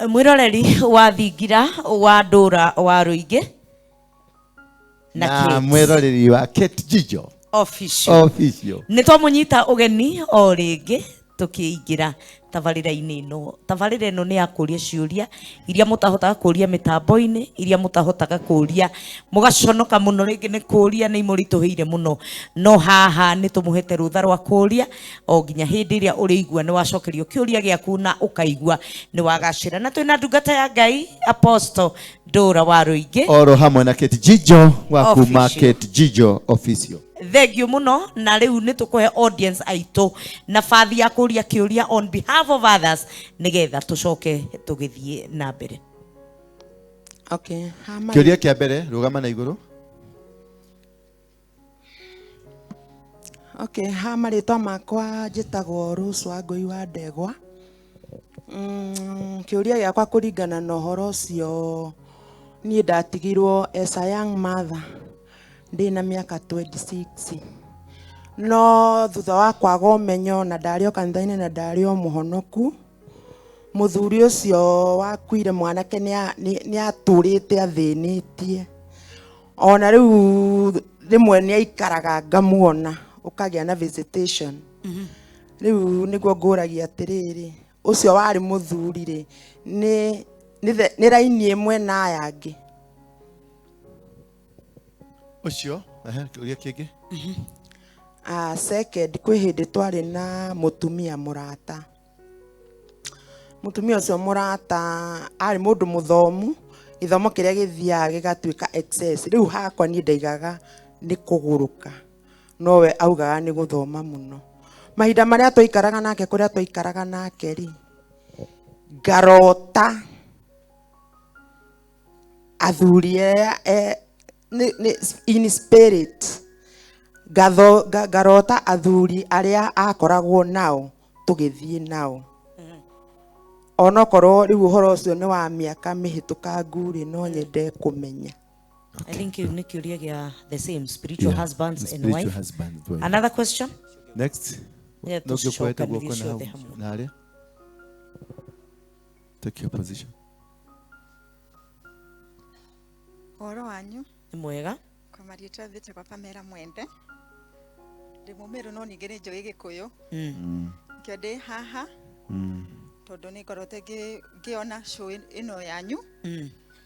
Mwiroreri wa thingira wa ndura wa ruingi na na Kate mwiroreri wa Kate Jijo official. Official. Nä twamũnyita ũgeni o rĩngĩ tũkĩingĩra tabarĩra-inĩ ĩno. Tabarĩra ĩno nĩ ya kũria ciũria iria mũtahotaga kũria mĩtambo-inĩ, iria mũtahotaga kũria mũgaconoka mũno, rĩngĩ nĩ kũria nĩ imũritũhĩire mũno, no haha nĩ tũmũhete rũtha rwa kũria o nginya hĩndĩ ĩrĩa ũrĩigua nĩ wacokerio kĩũria gĩaku na ũkaigua nĩ wagacĩra. Na twĩna ndungata ya Ngai Apostle Ndũra wa Rũingĩ oro hamwe na Kate Jijo wa kuma Official. Kate Jijo Official. Thengio muno. Na riu ni tukuhe audience aitu nabathi ya kuria kiuria on behalf of others nigetha tucoke tugithie na mbere. Okay. Ha Kĩũria kĩa mbere, rũgama na igũrũ. Okay, ha marĩtwa makwa njĩtagwo Rose wa Ngũi wa Ndegwa. Kĩũria gĩakwa kũringana na ũhoro ũcio, niĩ ndatigirwo as a young mother ndĩna mĩaka 26, no thutha wa kwaga ũmenyo na ndarĩ o kanitha-inĩ na ndarĩ o mũhonoku, mũthuri ũcio wakuire mwanake nĩ atũrĩte athĩnĩtie, ona rĩu rĩmwe nĩ aikaraga ngamuona ũkagĩa na visitation. Rĩu nĩguo ngũragia atĩrĩrĩ, ũcio warĩ mũthuri rĩ, nĩ raini ĩmwe na aya angĩ? Ũcio, ehe, kĩũria kĩngĩ. Ah, second, kwĩ hĩndĩ twarĩ na mũtumia mũrata. Mũtumia ũcio mũrata arĩ mũndũ mũthomu, gĩthomo kĩrĩa gĩthiaga gĩgatuĩka excess. Rĩu hakwa niĩ ndaigaga nĩ kũgũrũka, nowe augaga nĩ gũthoma mũno. Mahinda marĩa twaikaraga nake, kũrĩa twaikaraga nake rĩ, ngarota athuri aya in spirit, ngarota athuri arĩa akoragwo nao tũgĩthiĩ nao, onokorwo rĩu ũhoro ũcio nĩ wa mĩaka mĩhĩtũkangu rĩ, no nyende kũmenya. I think kiu nĩ kĩũria gĩa the same spiritual Yeah, husbands and spiritual wife. Husband, wife. Another question. Next. Yeah, No ngĩkuoete tũcokanĩrie guoko na hau ciothe hamwe. na harĩa. Take your position. Ũhoro wanyu? Nĩ mwega. Kwa marĩtwa njĩtagwo Pamela Mwende, ndĩ Mũmĩrũ no ningĩ nĩ njũĩ Gĩkũyũ. Nĩkĩo ndĩ haha, tondũ nĩ ngorete ngĩona show ĩno yanyu,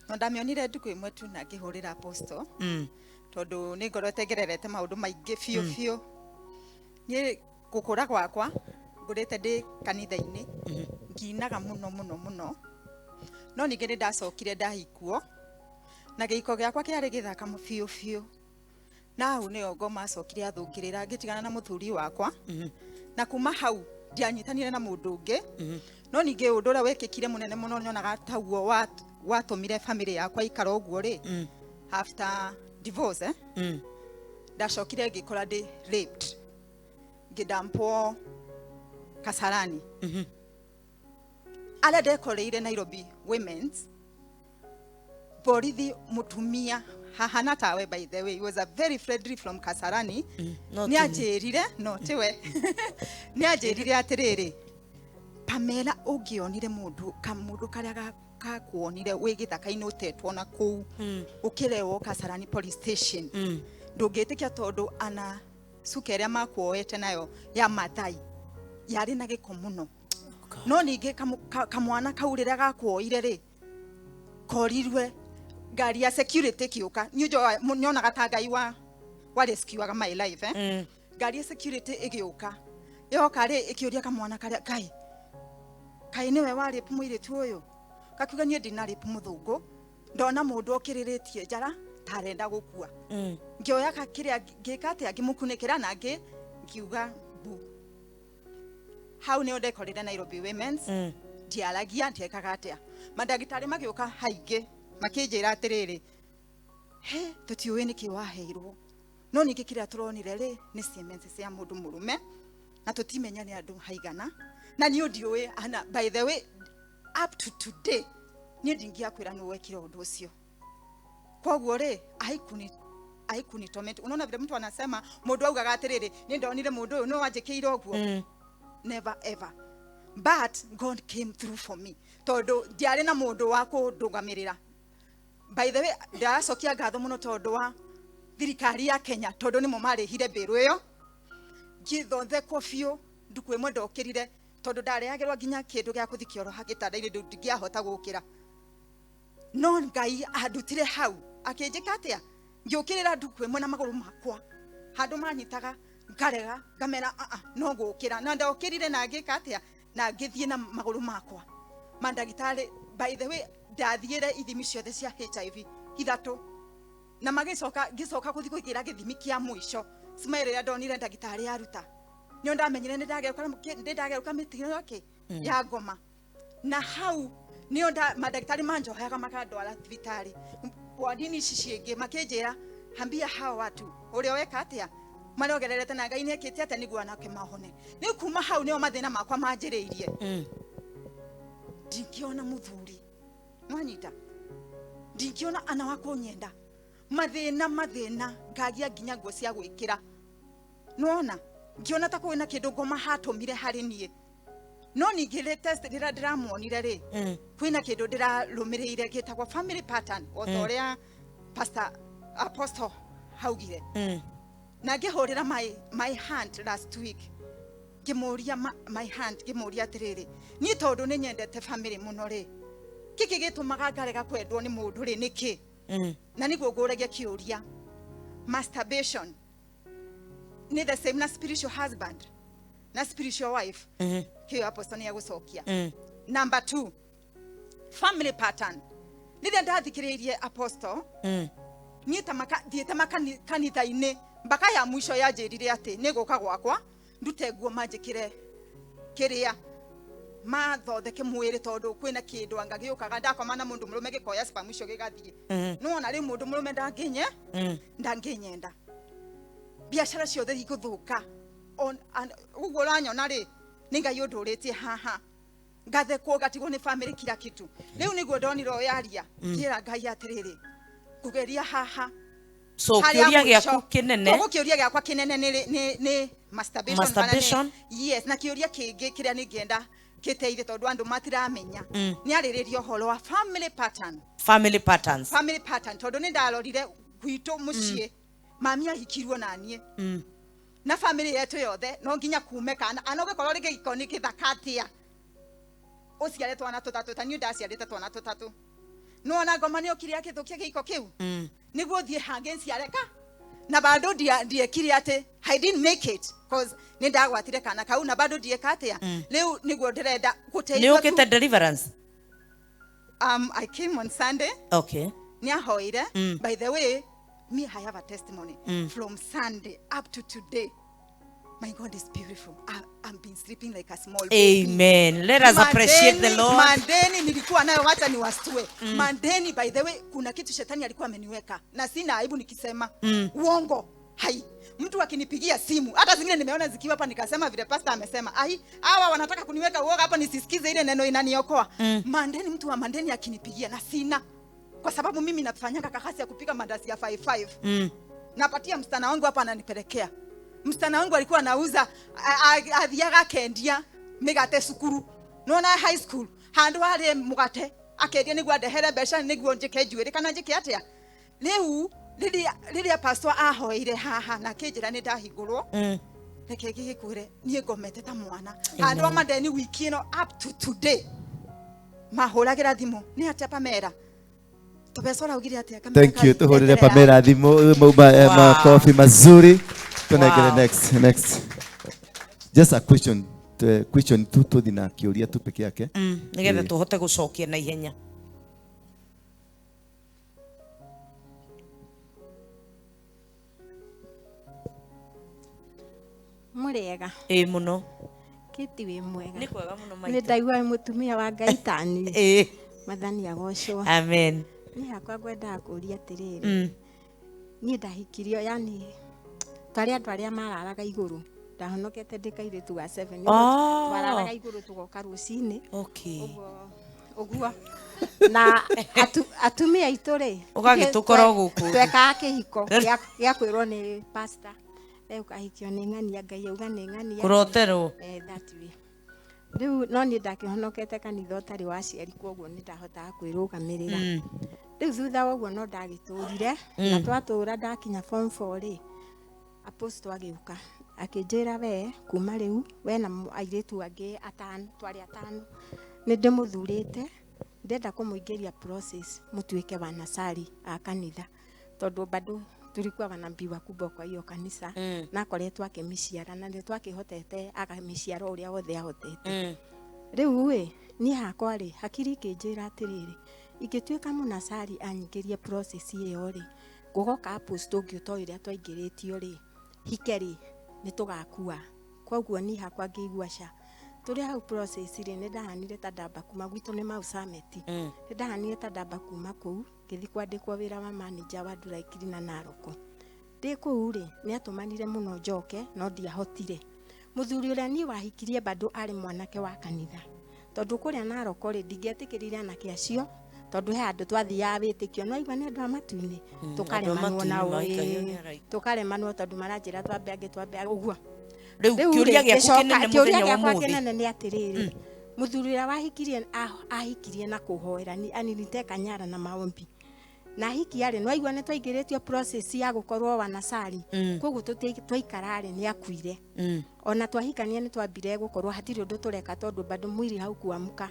no ndamĩonire ndukũ ĩmwe tu na ngĩhũrĩra Apostle, tondũ nĩ ngorete ngererete maũndũ maingĩ biũ biũ. Niĩ gũkũra gwakwa ngũrĩte ndĩ kanitha-inĩ, nginaga mũno mũno mũno, no ningĩ nĩ ndacokire ndahikwo na gĩiko gĩakwa kĩarĩ gĩthaka biũ biũ, na hau nĩyo ngoma acokire athũngĩrĩra, ngĩtigana na mũthuri wakwa, na kuma hau ndianyitanire na mũndũ ũngĩ. No ningĩ ũndũ ũrĩa wekĩkire mũnene mũno nyonaga taguo watũmire family yakwa ikara ũguo rĩ, after divorce, ndacokire ngĩkora ndĩ raped, ngĩdampwo Kasarani, arĩa ndekoreire Nairobi Women's borithi, mutumia hahana tawe. By the way, he was a very friendly from Kasarani. No Nĩ ti niĩ. Anjĩrire, no tiwe, nĩ anjĩrire atĩrĩrĩ, "Pamela, ũngĩonire mũndũ kamũndũ karĩa gakuonire wĩ gĩthaka-inĩ ũtetwo na kũu ũkĩrehwo Kasarani police station, ndũngĩtĩkia, tondũ ana cuka ĩrĩa makuoete nayo ya Mathai yarĩ na gĩko mũno. No ningĩ kamwana kau rĩrĩa gakuoire rĩ, korirwe ngari ya security ĩgĩũka." Niĩ nyonaga ta Ngai wa rescuaga my life, eh? Ngari ya security ĩgĩũka, yoka rĩ, ĩkĩũria kamwana karĩa, "Ngai, kaĩ nĩwe warĩpu mũirĩtu ũyũ?" Gakiuga, "Niĩ ndinarĩpu mũthũngũ, ndona mũndũ okĩrĩrĩtie njara ta arenda gũkua, ngĩoya kĩrĩa ngĩka atĩa, ngĩmũkunĩkĩra na ngiuga mbu." Hau nĩo ndekorire Nairobi Women's. Ndiaragia, ndiekaga atĩa, mandagĩtarĩ magĩũka haingĩ makĩnjĩra atĩrĩrĩ, "He, tũtiũĩ nĩkĩ waheirwo, no ningĩ kĩrĩa tũronire rĩ nĩ cements cia mũndũ mũrũme, na tũtimenya nĩ andũ haigana." Na niĩ ndiũĩ ana, by the way, up to today niĩ ndingiakwĩra nũ wekire ũndũ ũcio. Koguo rĩ, haikuni torment. Unaona vile mtu anasema, mũndũ augaga atĩrĩrĩ, "Nĩ ndonire mũndũ ũyũ no wanjĩkĩire ũguo." Never ever. But God came through for me tondu ndiarĩ na mũndũ wa kũndũgamĩrĩra. By the way, ndĩracokia ngatho mũno tondũ wa thirikari ya Kenya, tondũ nĩmo marĩhire mbĩrũ ĩyo. Ngĩthondekwo biũ, nduku ĩmwe ndokĩrire tondũ ndarehagĩrwo nginya kĩndũ gĩa kũthi kĩoro gĩtanda-inĩ, ndingĩahota gũkĩra. No Ngai andutire hau akĩnjĩka atĩa, ngĩũkĩrĩra nduku ĩmwe na magũrũ makwa, handũ manyitaga ngarega ngamera a no gũkĩra, na ndokĩrire na ngĩka atĩa, na ngĩthiĩ na magũrũ makwa. Mandagĩtarĩ, by the way, ndathiĩre ithimi ciothe cia HIV ithatũ, na magĩcoka ngĩcoka gũthiĩ kũigĩra gĩthimi kĩa mũico. Smile ĩrĩa ndonire ndagĩtarĩ aruta, nĩo ndamenyire nĩ ndagerũka mĩtino yake ya ngoma. Na hau nĩo mandagĩtarĩ manjohaga makandwara thibitarĩ wandini ici ciĩngĩ, makĩnjĩra hambia hao watu ũrĩa weka atĩa marongererete na Ngai nĩekĩte atĩa nĩguo anake mahone. Rĩu kuma hau nĩo mathĩna makwa manjĩrĩirie. Ndingĩona mũthuri nwanyita, ndingĩona ana wa kũnyenda, mathĩna ngagia nginya nguo cia gwĩkĩra. Nĩwona ngĩona ta kwĩna kĩndũ ngoma hatũmire harĩ niĩ. No ningĩ test rĩrĩa ndĩramuonire rĩ, kwĩna kĩndũ ndĩrarũmĩrĩire gĩtagwo family pattern, o ta ũrĩa Pastor Apostle haugire. Na ngĩhũrĩra my hand last week, ngĩmũria my hand, ngĩmũria atĩrĩrĩ, niĩ tondũ nĩ nyendete family mũno rĩ, kĩkĩ gĩtũmaga ngarega kwendwo nĩ mũndũ rĩ nĩkĩ? Na nĩguo ngũragia kĩũria, masturbation nĩ the same na spiritual husband na spiritual wife? Kĩo Apostle nĩ egũcokia. Number 2, family pattern. Rĩrĩa ndathikĩrĩirie Apostle, niĩ ta thiĩte makanitha-inĩ mpaka ya mwisho yanjĩrire atĩ nĩ gũka gwakwa ndute nguo manjĩkĩre kĩrĩa mathondeke mwĩrĩ, tondũ kwĩna kĩndũ anga gĩũkaga ndakoma na mũndũ mũrũme gĩkoya sperm icio gĩgathiĩ. Nĩwona rĩu mũndũ mũrũme ndangĩnyenda, biacara ciothe igũthũka. Ũguo ũranyona rĩ, nĩ Ngai ũndũrĩtie haha, ngathekwo ngatigwo nĩ family kila kitu. Rĩu nĩguo ndonire ũyũ aria, ngĩra Ngai atĩrĩrĩ, ngũgeria haha. So kĩũria gĩaku kĩnene, koguo kĩũria gĩakwa kĩnene nĩ masturbation. Yes, na kĩũria kĩngĩ kĩrĩa nĩngĩenda kĩteithie tondũ andũ matiramenya, nĩ arĩrĩria ũhoro wa family pattern. Family patterns. Family pattern, tondũ nĩ ndarorire gwitũ mũciĩ, mami ahikirwo na niĩ na family yetu yothe no nginya kume kana ana ũgĩkorwo rĩngĩ gĩko nĩ gĩthaka atĩa, ũciare twana tũtatũ ta niĩ ndaciarĩte twana tũtatũ. Nĩwona ngoma nĩ okire akĩthũkia gĩiko kĩu, nĩguo thiĩ hangĩ nciare ka na bado ndiekire atĩ I didn't make it cause nĩ ndagwatire kana kau na bado ndieka atĩa. Rĩu nĩguo ndĩrenda gũteithio. Nĩ ũkĩte deliverance? I came on Sunday. Okay. Nĩahoire. By the way, me, I have a testimony from Sunday up to today. My God is beautiful. I've been sleeping like a small baby. Amen. Let us appreciate the Lord. Mandeni nilikuwa nayo, wacha niwastue. Mandeni, by the way, kuna kitu shetani alikuwa ameniweka. Na sina aibu nikisema. Uongo. Hai. Mtu akinipigia simu, hata zingine nimeona zikiwa hapa nikasema vile pastor amesema. Ai, hawa wanataka kuniweka uoga hapa nisisikize ile neno inaniokoa. Mandeni, mtu wa mandeni akinipigia na sina. Kwa sababu mimi nafanyanga kakasi ya kupika mandazi ya 5-5. Napatia msichana wangu hapa ananipelekea. Msichana wangu alikuwa anauza athiaga akendia migate cukuru. Nona high school handu hare mugate akendia niguo andehere mbeca niguo njike njuĩrĩ kana njike atĩa. Rĩu rĩrĩa pastor ahoeire haha na akĩnjĩra nĩ ndahingũrwo, reke ngĩgĩkwĩre niĩ ngomete ta mwana. Handũ a mandeni wiki ĩno up to today mahũragĩra thimũ nĩ atĩa Pamela. Thank you. Tuhurire Pamela thimu makofi mazuri. Tunegere next. Just a question, question tu tuthi na kiuria tu peke yake. Nigetha tuhote gucokia na ihenya. Murega. Ĩ muno. Kiti wi mwega. Ni kwega muno maitũ. Ni ndaigua mutumia wa Ngai tani. Ĩ. Mathani agocwo. Amen. Ni hakwa ngwendaga kũũria atĩrĩrĩ, niĩ ndahikirio, yani twarĩ andũ arĩa mararaga igũrũ, ndahonokete ndĩ kairĩtu ga 7, twararaga igũrũ tũgoka rũcinĩ. Okay. Ũguo na atumia aitũ rĩ, ũgagĩtũkora gũkũ twekaga kĩhiko gĩa kwĩrwo nĩ pastor, rĩu ũkahikio nĩ ng'ania, Ngai auga nĩ ng'ania, kũroterwo that way. Rĩu no niĩ ndakĩhonokete kanitha ũtarĩ wa aciari, koguo nĩ ndahotaga kwĩrũgamĩrĩra. Rĩu thutha wa ũguo no ndagĩtũrire, na twatũra ndakinya form 4 rĩ, apostle agĩũka akĩnjĩra, we kuma rĩu we na airĩtu angĩ atano, twarĩ atano, nĩ ndĩmũthurĩte, ndenda kũmũingĩria process mũtuĩke wanasari a kanitha, tondũ bado tulikuwa wanabii wakubwa kwa hiyo kanisa. Na akoretwo akĩmĩciara na nĩ twakĩhotete akamĩciara ũrĩa wothe ahotete. Rĩu ĩ niĩ hakwa rĩ, hakiri ikĩnjĩra atĩrĩrĩ, ingĩtuĩka mũnasari anyingĩrie process ĩyo rĩ, gũgoka apostle ũngĩ ũtoĩ ũrĩa twaingĩrĩtio rĩ, hike rĩ, nĩ tũgakua. Koguo niĩ hakwa ngĩigua ca tũrĩ hau process rĩ, nĩ ndahanire ta ndamba kuma gwitũ nĩ Mau Summit. Nĩ ndahanire ta ndamba kuma kũu ngĩthiĩ kwandĩkwo wĩra wa manager wa dry cleaner Narok. Ndĩ kũu rĩ, nĩ atũmanire mũno njoke, no ndiahotire. Mũthuri ũrĩa niĩ wahikirie bado arĩ mwanake wa kanitha, tondũ kũrĩa Narok rĩ, ndingĩetĩkĩrire anake acio, tondũ he handũ twathiaga wĩtĩkio no aigua nĩ andũ a matu-inĩ, tũkaremanwo nao. Andũ a matu-inĩ maikagio nĩ araika. Tũkaremanwo tondũ maranjĩra twambe angĩ twambe ũguo. Rĩu Rĩu kĩũria rĩ, gĩaku ngĩcoka- kĩnene kĩũria mũthenya wa gĩakwa ũmũthĩ? kĩnene nĩ atĩrĩrĩ, mũthuri ũrĩa wahikirie ahikirie na kũhoera ni aniniteka nyara na maombi na hikia rĩ, no aigua nĩ twaingĩrĩtio process ya gũkorwo wanasari. Koguo twaikara rĩ, nĩ akuire. Ona twahikania nĩ twambire gũkorwo hatirĩ ũndũ tũreka, tondũ bado mwiri haukuamka.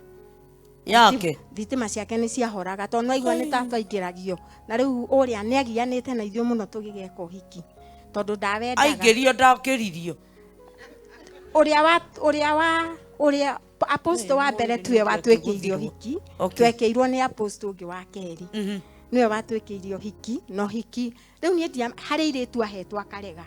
Yake. Thitima ciake nĩ ciahoraga, tondũ no aigua nĩ ta twaingĩragio, na rĩu ũrĩa nĩ agianĩte na ithuĩ mũno tũgĩgeka ũhiki, tondũ ndawendaga. Aingĩrio ndakĩririo. Ũrĩa wa ũrĩa wa ũrĩa apostle wa mbere tuwe watwĩkĩire ũhiki. Twekĩirwo nĩ apostle ũngĩ wa kerĩ, nĩwe watwĩkĩire ũhiki. No hiki rĩu niĩ ndia harĩ irĩtu ahetwo akarega.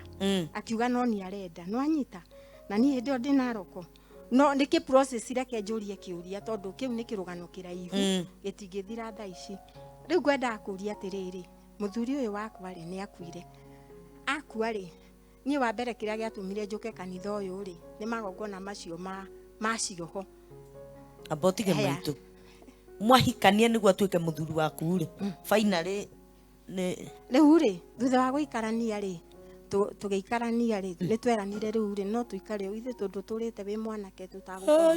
Akiuga no nĩ arenda no anyita, na niĩ hĩndĩ ĩyo ndĩ Naroko. No nĩkĩ process? Reke njũrie kĩũria, tondũ kĩu nĩ kĩrũgano kĩraihu, gĩtingĩthira thaa ici. Rĩu ngwendaga kũria atĩrĩrĩ, mũthuri ũyũ wakwa rĩ, nĩ akuire. Akua rĩ, niĩ wa mbere kĩrĩa gĩatũmire njũke kanitha ũyũ rĩ, nĩ magongona macio ma cioho. Amba ũtige. Haya. Maitũ mwahikania nĩguo atuĩke mũthuri waku rĩ, finally nĩ Rĩu rĩ, thutha wa gũikarania rĩ, tũgĩikarania rĩ, nĩ tweranire rĩu rĩ, no tũikare ithuĩ tondũ tũrĩte wĩ mwanake tũtagũkorwo.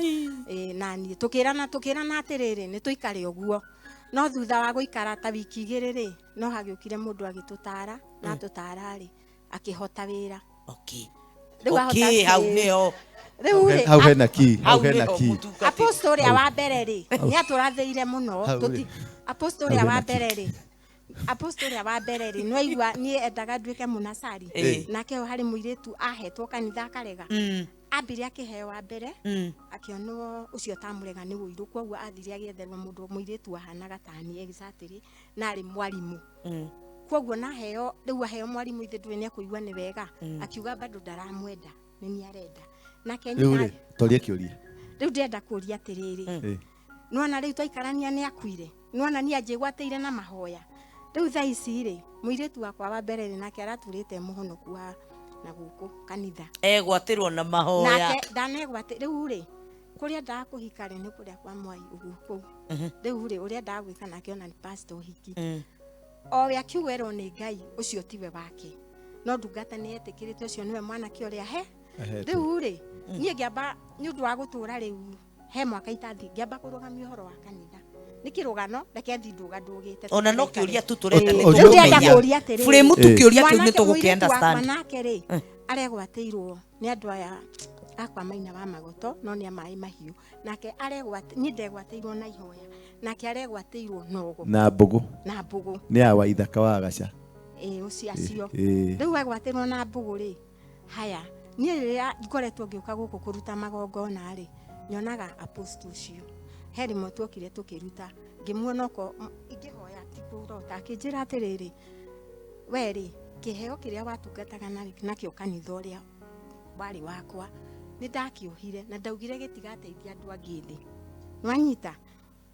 Ĩĩ, na niĩ tũkĩrana atĩrĩrĩ, nĩ tũikare ũguo. No thutha wa gũikara ta wiki 2 rĩ, no hagĩũkire mũndũ agĩtũtara, na atũtara rĩ, akĩhota wĩra. Rĩu ahota Hau nĩho. Rĩu rĩ, Hau hena key, hau hena nĩho key. mũtungatĩri. Apostle ũrĩa wa mbere rĩ, nĩ atũrathĩire mũno. Hau rĩ. Apostle ũrĩa Hau wa hena key. mbere rĩ, apostle ũrĩa wa mbere rĩ, nĩwaigua niĩ endaga nduĩke mũnasari. Nake ũyũ harĩ mũirĩtu ahetwo kanitha akarega. Ambire akĩheo wa mbere, akĩonwo ũcio tamũrega nĩ ũirũ, koguo athire agĩetherwo mũndũ mũirĩtu wahanaga tani exactly, na arĩ mwarimũ. Koguo naheo rĩu aheo mwarimũ, ithe ndũĩ nĩ akũigua nĩ wega, akiuga bado ndaramwenda, nĩ niĩ arenda. Nake Rĩu nyina rĩ, toria kĩũria. Rĩu ndĩrenda kũria atĩrĩrĩ, nĩwona rĩu twaikarania nĩ akuire, nĩwona niĩ anjĩgwatĩire na mahoya. Rĩu thaa ici rĩ, mũirĩtu wakwa wa mbere rĩ, nake aratũrĩte mũhonoku wa na gũkũ kanitha. Egwatĩrwo na mahoya. Nake ndanegwatĩ. Rĩu rĩ, kũrĩa ndaga kũhika rĩ, nĩ kũrĩa kwa mwai ũguo kũu. Rĩu rĩ, ũrĩa ndaga gwĩka nake ona nĩ pastor ũhiki, o we akiuga erwo nĩ Ngai ũcio tiwe wake, no ndungata nĩ etĩkĩrĩte ũcio nĩwe mwanake ũrĩa he Ahetwo. Rĩu rĩ, niĩ ngĩamba nĩ ũndũ wa gũtũra rĩu he mwaka itathi, ngĩamba kũrũgamia ũhoro wa kanitha. Nĩ kĩrũgano, reke thi ndũga ndũgĩte. Ona no kĩũria tu tũrenda nĩ Rĩu Rĩu ndĩrenda tũkũmenya. kũũria atĩrĩrĩ, Frame tu kĩũria kĩu nĩ mwanake tũgũkĩ mũirĩtu wakwa understand. nake rĩ, aregwatĩirwo nĩ andũ aya akwa maina wa magoto, no nĩ a maĩ mahiũ. Nake aregwatĩ, niĩ ndegwatĩirwo na ihoya, nake aregwatĩirwo nogo. Na mbũgũ. Na mbũgũ. Nĩ awa ithaka wa gaca. Ĩĩ, ũcio acio. Ĩĩ. Rĩu agwatĩrwo na mbũgũ rĩ, haya, niĩ rĩrĩa ngoretwo ngĩũka gũkũ kũruta magongona rĩ, nyonaga apostle ũcio. He rĩmwe tuokire tũkĩruta, ngĩmuona oko ingĩhoya ti kũrota, akĩnjĩra atĩrĩrĩ, we rĩ, kĩheo kĩrĩa watungataga nakĩo kanitha ũrĩa warĩ wakwa nĩ ndakĩohire na ndaugire gĩtigateithia andũ angĩ thĩ, nwanyita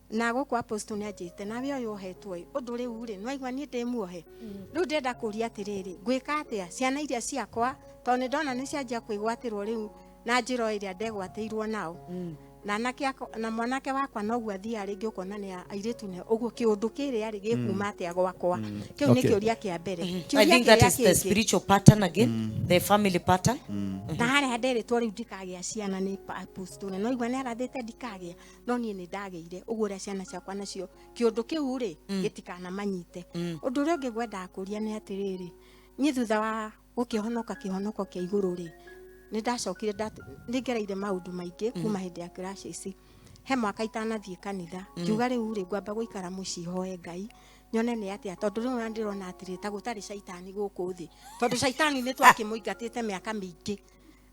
na gũkũ apostle nĩ anjĩte nawe ũyũ ohetwo ĩ ũndũ. Rĩu rĩ, nĩwaigua niĩ ndĩ muohe. Rĩu ndĩrenda kũria atĩrĩrĩ, ngwĩka atĩa ciana iria ciakwa, tondũ nĩ ndona nĩ cianjia kwĩgwatĩrwo rĩu na njĩra o ĩrĩa ndegwatĩirwo nao, na anake na mwanake wakwa noguo athiaga rĩngĩ ũkona nĩ airĩtu nĩ ũguo. Kĩũndũ kĩrĩa rĩ, gĩkuma atĩa gwakwa? Kĩu nĩ kĩũria kĩa mbere. I Kĩũria think that kĩrĩa is the kĩngĩ spiritual pattern again, the family pattern. Na harĩa Na nderĩtwo rĩu ndikagĩa ciana nĩ apostle, no igua nĩ arathĩte ndikagĩa, no niĩ nĩ ndagĩire. Ũguo ũrĩa ciana ciakwa nacio kĩũndũ kĩu rĩ gĩtikanamanyite. Ũndũ ũrĩa ũngĩ ngwendaga kũria nĩ atĩrĩrĩ, niĩ thutha wa gũkĩhonoka kĩhonoko kĩa igũrũ rĩ, nĩ ndacokire nĩ ngereire maũndũ maingĩ kuma hĩndĩ ya crashes. He mwaka itanathiĩ kanitha, ngiuga rĩu rĩ, ngwamba gũikara mũciĩ hoe Ngai nyone nĩ atĩa, tondũ rĩu ona ndĩrona atĩrĩ, ta gũtarĩ caitani gũkũ thĩ, tondũ caitani nĩ twakĩmũingatĩte mĩaka mĩingĩ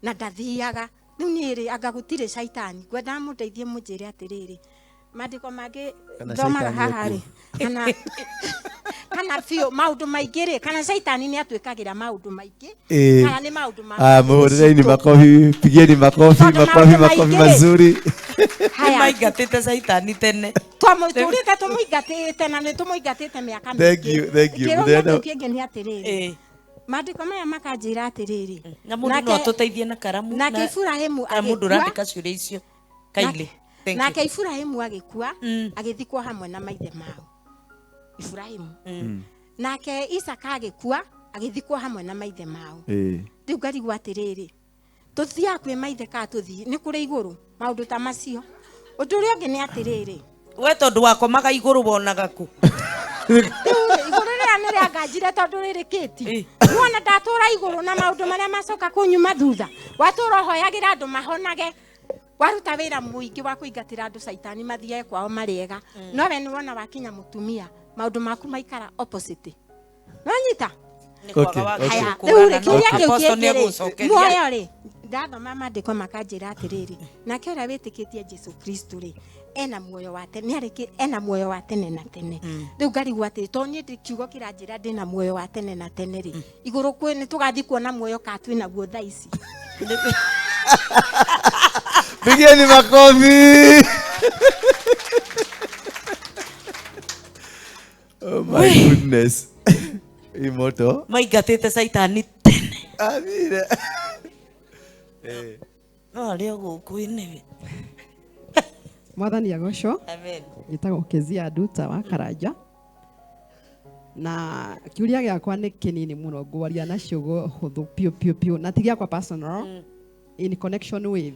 na ndathiaga. Rĩu niĩ rĩ, anga gũtirĩ caitani? Ngwendaga mũndeithie mũnjĩre atĩrĩrĩ, maandĩko mangĩ Kana thomaga caitani haha ekuo. rĩ, kana biũ maũndũ maingĩ rĩ, kana caitani nĩ atwĩkagĩra maũndũ maingĩ, kana nĩ maũndũ ma Ah, muhureni makofi, pigeni makofi, Tondũ makofi, maũndũ makofi maingĩ rĩ. mazuri. Nĩ Haya. maingatĩte caitani tene. Twamũtũrĩte tũmũingatĩte na nĩ tũmũingatĩte mĩaka. Thank you, thank you. Kĩũria Mũthenya- kĩu kĩngĩ nĩ atĩrĩrĩ, maandĩko maya makanjĩra atĩrĩrĩ, Na mũndũ no atũteithie na karamu. Nake Iburahĩmu Kana mũndũ agĩkua. ũrandĩka ciũria icio kindly. Thank Nake you. Iburahĩmu agĩkua, agĩthikwo hamwe na maithe mao Iburahĩmu. Nake Isaka agĩkua, agĩthikwo hamwe na maithe mao. Rĩu ngarigwo atĩrĩrĩ, tũthiaga kwĩ maithe kana tũthiĩ nĩ kũrĩ igũrũ? Maũndũ ta macio. Ũndũ ũrĩa ũngĩ nĩ atĩrĩrĩ, We tondũ wakomaga igũrũ wonaga kũ? Rĩu rĩ, igũrũ rĩrĩa nĩ rĩanganjire tondũ rĩrĩ kĩti nĩwona ndatũra igũrũ na maũndũ marĩa macoka kũnyuma thutha. Watũra ũhoyagĩra andũ mahonage, waruta wĩra mũingĩ wa kũingatĩra andũ caitani mathiage kwao marĩega, no we nĩwona wakinya mũtumia, maũndũ maku maikara opposite. Nonyita? Nĩ kwaga Okay, wa okay. Haya, gũkũrana, rĩu rĩ, no kĩũria kĩu Apostle kĩngĩ rĩ, nĩegũcokeria. muoyo rĩ, ndathoma maandĩko makanjĩra atĩrĩrĩ, nake ũrĩa wĩtĩkĩtie Jesu Kristo rĩ, ena muoyo wa tene, nĩarĩkĩ ena muoyo wa tene na tene. Rĩu ngarigwo atĩrĩ, tondũ niĩ kiugo kĩranjĩra ndĩna muoyo wa tene na tene rĩ, igũrũ kwĩ nĩ tũgathiĩ kuona muoyo ka twĩ naguo thaa ici? Pigeni makofi. Oh my goodness. Hii moto. Maingatĩte caitani tene. Athire. No arĩ o gũkũ ĩnĩwe. Mwathani agocwo. Amen. Njĩtagwo Kezia Nduta wa Karanja, na kiuria gĩakwa nĩ kĩnini mũno, ngwaria na ciugo hũthũ piũ piũ piũ, na ti gĩakwa personal, in connection with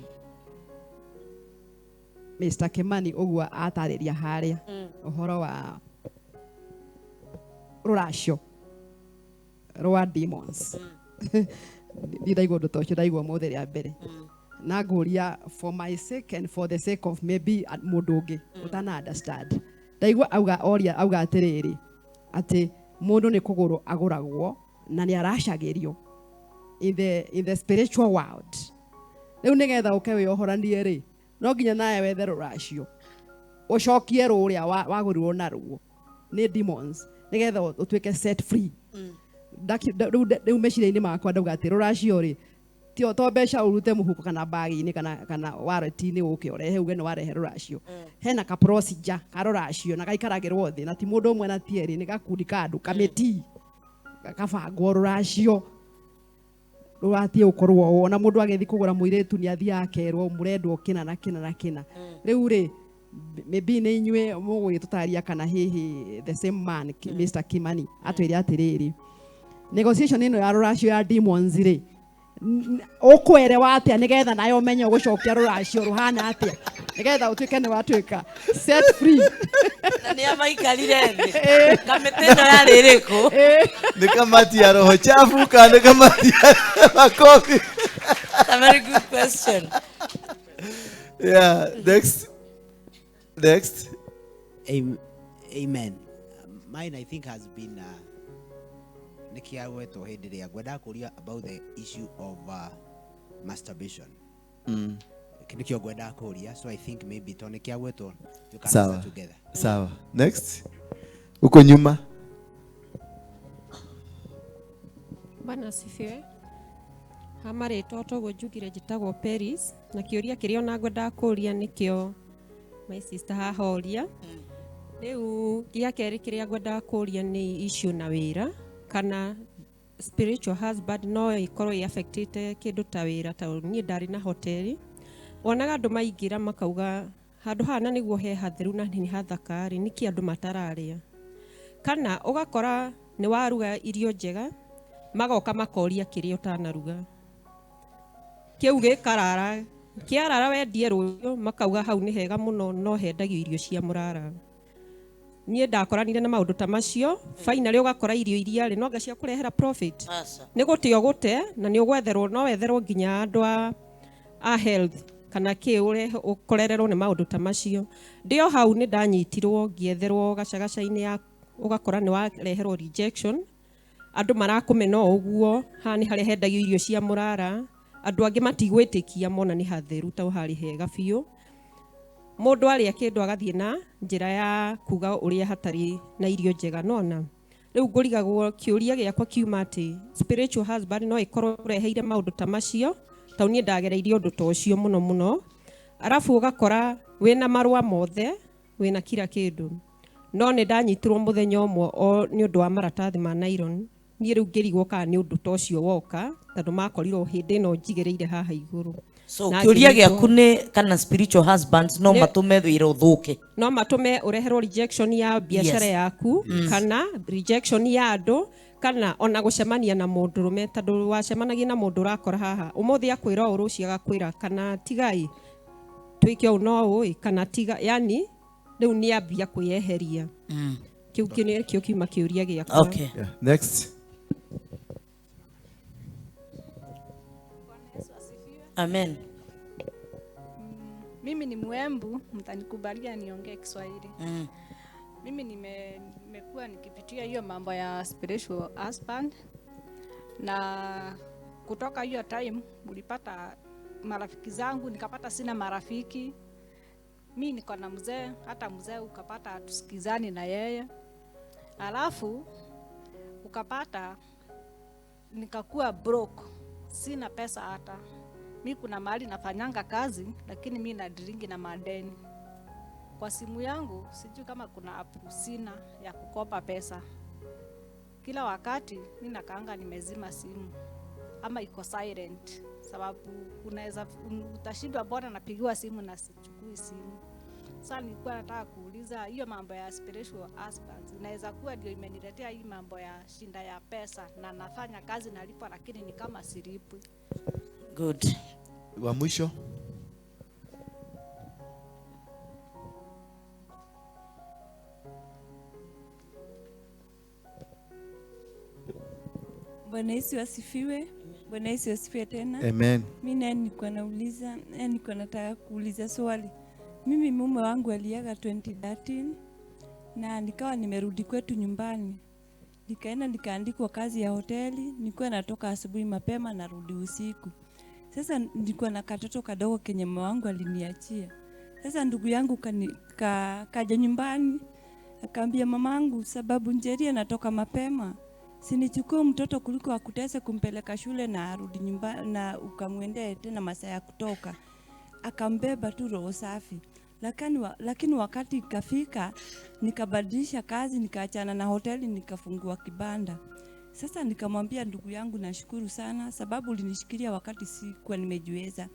Mr. Kimani ũguo atarĩria harĩa ũhoro wa rũracio rwa demons. Ndaigua ũndũ ta ũcio, ndaigua ũmũthĩ rĩa mbere, na ngũria for my sake and for the sake of maybe mũndũ ũngĩ ũtana understand. Ndaigua auga, oria auga atĩrĩrĩ, atĩ mũndũ nĩ kũgũrwo agũragwo na nĩ aracagĩrio in the spiritual world. Rĩu nĩgetha ũke wĩohoranie rĩ, no nginya nawe wethe rũracio, ũcokie rũrĩa wagũrirwo naruo nĩ demons, nĩgetha ũtuĩke set free. Rĩu meciria-inĩ makwa ndauga atĩ rũracio rĩ, ti to mbeca ũrute mũhuko kana bagi-inĩ kana wallet-inĩ ũke ũrehe uge nĩ warehe rũracio. Hena ka procedure ka rũracio na gaikaragĩrwo thĩ, na ti mũndũ ũmwe na ti erĩ, nĩ gakundi ka andũ, kamĩtii gakabangwo rũracio rũratiĩ gũkorwo ũũ. Ona mũndũ agĩthiĩ kũgũra mũirĩtu nĩ athiaga akerwo mũrendwo kĩna na kĩna na kĩna. Rĩu rĩ, maybe nĩ inyuĩ mũgũgĩtũtaria, kana hihi the same man, Mr. Kimani, atwĩre atĩrĩrĩ, negotiation ĩno ya rũracio ya demons rĩ, ũkwerewa atĩa nĩgetha nayo ũmenye ũgũcokia rũracio rũhana atĩa, nĩgetha ũtuĩke nĩ watuĩka set free? Na nĩ amaikarire thĩ, kamĩtĩ ĩno yarĩ ĩrĩkũ? Ni kamati ya roho chafu kana ni kamati ya makofi? That's a very good question. Yeah, next. Next. Amen. Mine, I think, has been nĩkĩagwetwo hĩndĩ ĩrĩa ngwendaga kũria about the issue of masturbation. Nĩkĩo ngwendaga kũria, so I think maybe to nĩkĩagwetwo, you can Sawa. answer together. Sawa. Next. Huko nyuma. Bwana asifiwe. Ha marĩtwa toguo njugire, njĩtagwo Peris, na kĩũria kĩrĩa ona ngwendaga kũria nĩkĩo my sister haha oria. Rĩu gĩa kerĩ kĩrĩa ngwendaga kũria nĩ issue na wĩra, kana spiritual husband no ĩkorwo ĩ affectĩte kĩndũ ta wĩra. Ta niĩ ndarĩ na hoteli, wonaga andũ maingĩra makauga handũ haha na nĩguo he hatheru na nĩ hathaka rĩ, nĩkĩ andũ matararĩa? Kana ũgakora nĩ waruga irio njega, magoka makoria kĩrĩa ũtanaruga. Kĩu gĩkarara kĩarara wendie rũcio makauga hau nĩ hega mũno no hendagio irio cia mũrara. Niĩ ndakoranire na maũndũ ta macio finally ũgakora irio iria rĩ no anga cia kũrehera profit. Nĩ gũte ũgũte na nĩ ũgwetherwo no wetherwo nginya andũ a health kana kĩ ũkorererwo nĩ maũndũ ta macio. Ndĩ o hau nĩ ndanyitirwo ngĩetherwo gacagaca-inĩ ya ũgakora nĩ wareherwo rejection. Andũ marakũmena o ũguo haha nĩ harĩa hendagio irio cia mũrara. Andũ angĩ matigwĩtĩkia mona nĩ hatheru ta harĩ hega biũ. Mũndũ arĩa kĩndũ agathiĩ na njĩra ya kuga ũrĩa hatarĩ na irio njega nona. Rĩu ngũrigagwo kĩũria gĩakwa kiuma atĩ spiritual husband no ĩkorwo ũreheire maũndũ ta macio tondũ niĩ ndagereirie ũndũ ta ũcio mũno mũno. Arabu ũgakora wĩna marũa mothe wĩna kila kĩndũ no nĩ ndanyitirwo mũthenya ũmwe o nĩ ũndũ wa maratathi ma nylon. Niĩ rĩu ngĩrigwo kana nĩ ũndũ ta ũcio woka tondũ makorirwo hĩndĩ ĩno njigĩrĩire haha igũrũ. So kĩũria gĩaku nĩ kana spiritual husbands no matũme wĩra ũthũke. No matũme ũreherwo rejection ya biacara yaku kana rejection ya andũ kana ona gũcemania na mũndũrũme tondũ wacemanagia na mũndũ ũrakora haha ũmũthĩ akwĩra ũũ rũciũ agakwĩra kana tigai twĩke ũũ no ũĩ kana tiga yani rĩu nĩ ambia kwĩyeheria. Kĩu nĩkĩo kiuma kĩũria gĩakwa. Okay. Yeah. Next. Amen. Mimi ni Mwembu, mtanikubalia niongee Kiswahili. Mimi nimekuwa nikipitia hiyo mambo ya spiritual husband, na kutoka hiyo time nilipata marafiki zangu, nikapata sina marafiki. Mi niko na mzee, hata mzee ukapata hatusikizani na yeye. Alafu ukapata nikakuwa broke, sina pesa hata. Mi kuna mahali nafanyanga kazi lakini mi nadiringi na madeni. Kwa simu yangu sijui kama kuna app sina ya kukopa pesa. Kila wakati mi nakaanga nimezima simu ama iko silent, sababu unaweza utashindwa mbona napigiwa simu na sichukui simu. Sasa nilikuwa nataka kuuliza hiyo mambo ya spiritual husbands inaweza kuwa ndio imeniletea hii mambo ya shinda ya pesa, na nafanya kazi nalipwa lakini ni kama silipwi. Good. Wa mwisho. Bwana Yesu asifiwe. Bwana Yesu asifiwe tena. Amen. Mimi naye nilikuwa nauliza, nilikuwa nataka kuuliza swali. Mimi mume wangu aliaga 2013 na nikawa nimerudi kwetu nyumbani. Nikaenda nikaandikwa kazi ya hoteli, nilikuwa natoka asubuhi mapema narudi usiku. Sasa nilikuwa na katoto kadogo kenye mume wangu aliniachia. Sasa ndugu yangu kaja nyumbani akaambia mamangu, sababu Njeria natoka mapema, sinichukue mtoto kuliko akutese kumpeleka shule na arudi nyumbani na ukamwendee tena masaa ya kutoka. Akambeba tu roho safi. Lakini wakati ikafika nikabadilisha kazi, nikaachana na hoteli nikafungua kibanda. Sasa nikamwambia ndugu yangu, nashukuru sana sababu ulinishikilia wakati sikuwa nimejiweza.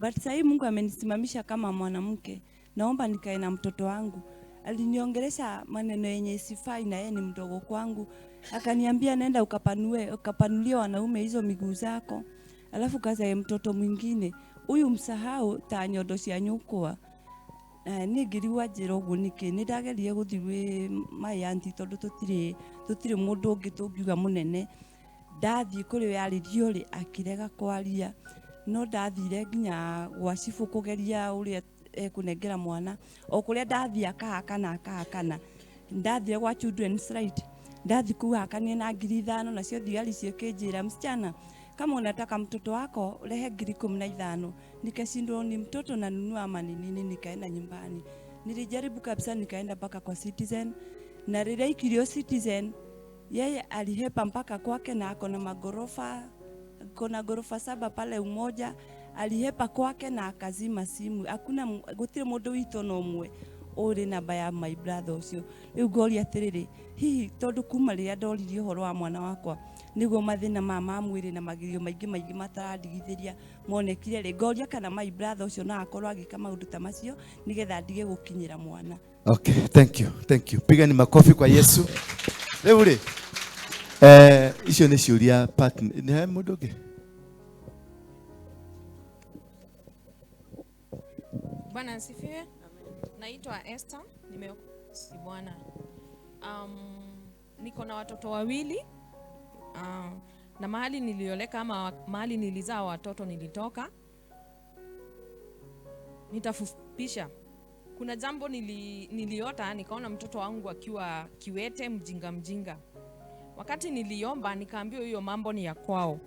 But sasa Mungu amenisimamisha kama mwanamke. Naomba nikae na mtoto wangu. Aliniongelesha maneno yenye sifai na yeye ni mdogo kwangu. Akaniambia nenda ukapanulie wanaume hizo miguu zako. Alafu kazae mtoto mwingine. Uyu msahau ta nyondo cia nyukwa. Niĩ ngĩrigwo anjĩra ũguo nĩkĩ, nĩ ndageria gũthiĩ gwĩ my auntie tondũ tũtirĩ mũndũ ũngĩ tũngiuga mũnene. Ndathiĩ kũrĩ we arĩrio rĩ, akĩrega kwaria. No ndathire nginya gwa cibũ kũgeria ũrĩa ekũnengera mwana. O kũrĩa ndathiĩ akahakana. Ndathire gwa Children's Right. Ndathi kũu hakanie na 5,000 nacio thigari ciĩkĩnjĩra, msichana, kama unataka mtoto wako rehe 15,000. Nikashindwa ni mtoto na nunua ama ni nini, nikaenda nyumbani. Nilijaribu kabisa, nikaenda mpaka kwa Citizen. Na rĩrĩa ikirio Citizen, yeye alihepa mpaka kwake na ako na magorofa, kuna gorofa 7 pale Umoja. Alihepa kwake na akazima simu. Hakuna gũtirĩ mũndũ witũ no ũmwe ũrĩ namba ya my brother ũcio. Rĩu ngoria atĩrĩrĩ, hihi tondũ kuma rĩrĩa ndoririe ũhoro wa mwana wakwa nĩguo mathĩna ma mwĩrĩ na magerio maingĩ maingĩ matarandigithĩria monekire rĩ, ngoria kana my brother ũcio no akorwo agĩka maũndũ ta macio nĩgetha ndige gũkinyĩra mwana. Okay, thank you, thank you. Piga ni makofi kwa Yesu. Rĩu rĩ, icio nĩ ciũria partner. Nĩ he mũndũ ũngĩ? Bwana asifiwe. Naitwa Esther, nimeokoka Bwana. Niko na watoto wawili. Na mahali nilioleka ama mahali nilizaa watoto nilitoka. Nitafupisha. Kuna jambo niliota nikaona mtoto wangu akiwa kiwete mjinga mjinga. Wakati niliomba nikaambiwa hiyo mambo ni ya kwao.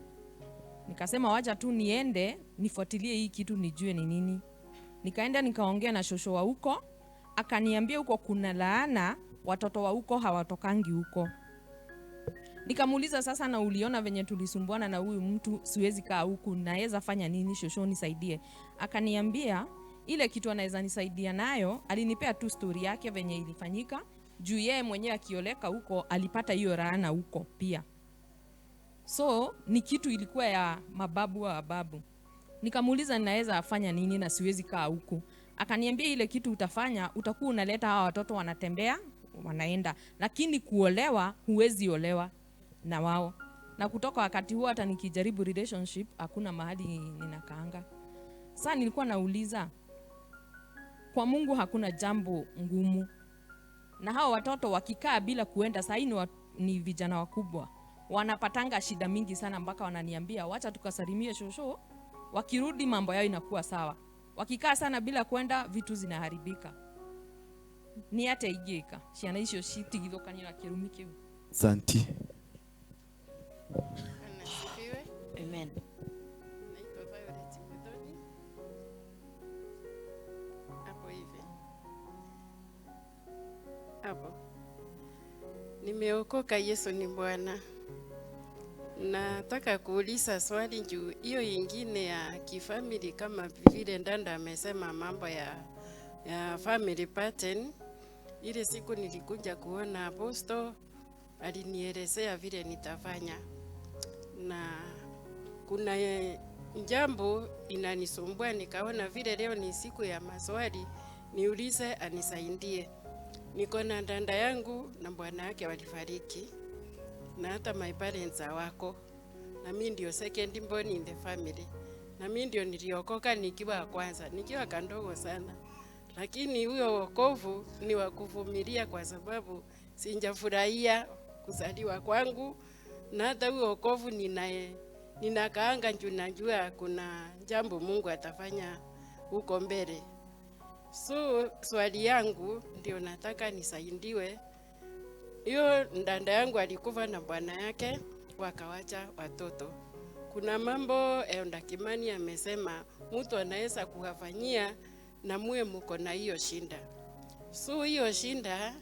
Nikasema wacha tu niende nifuatilie hii kitu nijue ni nini. Nikaenda nikaongea na shosho wa huko, akaniambia huko kuna laana, watoto wa huko hawatokangi huko. Nikamuuliza sasa, na uliona venye tulisumbuana na huyu mtu, siwezi kaa huku, naweza fanya nini shosho nisaidie? Akaniambia ile kitu anaweza nisaidia nayo, alinipea tu story yake venye ilifanyika, juu yeye mwenyewe akioleka huko alipata hiyo laana huko pia. So ni kitu ilikuwa ya mababu wa babu. Nikamuuliza ninaweza fanya nini na siwezi kaa huku. Akaniambia ile kitu utafanya, utakuwa unaleta hawa watoto wanatembea, wanaenda, lakini kuolewa huwezi olewa na wao. Na kutoka wakati huo hata nikijaribu relationship hakuna mahali ninakaanga. Sasa nilikuwa nauliza, kwa Mungu hakuna jambo ngumu. Na hao watoto wakikaa bila kuenda, sasa ni vijana wakubwa, wanapatanga shida mingi sana mpaka wananiambia wacha tukasalimie shosho, wakirudi mambo yao inakuwa sawa. Wakikaa sana bila kwenda vitu zinaharibika. Ni ate igeka ciana icio citigithũkanio na kĩrumi kĩu. Santi. Amen. Naitwa Violet Muthoni. Hapo hivi. Hapo. Nimeokoka, Yesu ni Bwana. Nataka kuuliza swali juu hiyo ingine ya kifamily, kama vile Ndanda amesema mambo ya family pattern. Ile siku nilikuja kuona apostle, alinielezea vile nitafanya. Na kuna jambo inanisumbua, nikaona vile leo ni siku ya maswali, niulize anisaidie. Niko na dada yangu na bwana yake walifariki, na hata my parents hawako, na mimi ndio second born in the family, na mimi ndio niliokoka nikiwa kwanza, nikiwa kandogo sana. Lakini huyo wokovu ni wa kuvumilia, kwa sababu sijafurahia kuzaliwa kwangu, na hata huyo wokovu ninakaanga juu najua kuna jambo Mungu atafanya huko mbele. So swali yangu ndio nataka nisaidiwe. Hiyo ndanda yangu alikufa na bwana yake, wakawacha watoto. Kuna mambo Elder Kimani amesema mtu anaweza kuwafanyia na muwe mko na hiyo shinda. So hiyo shinda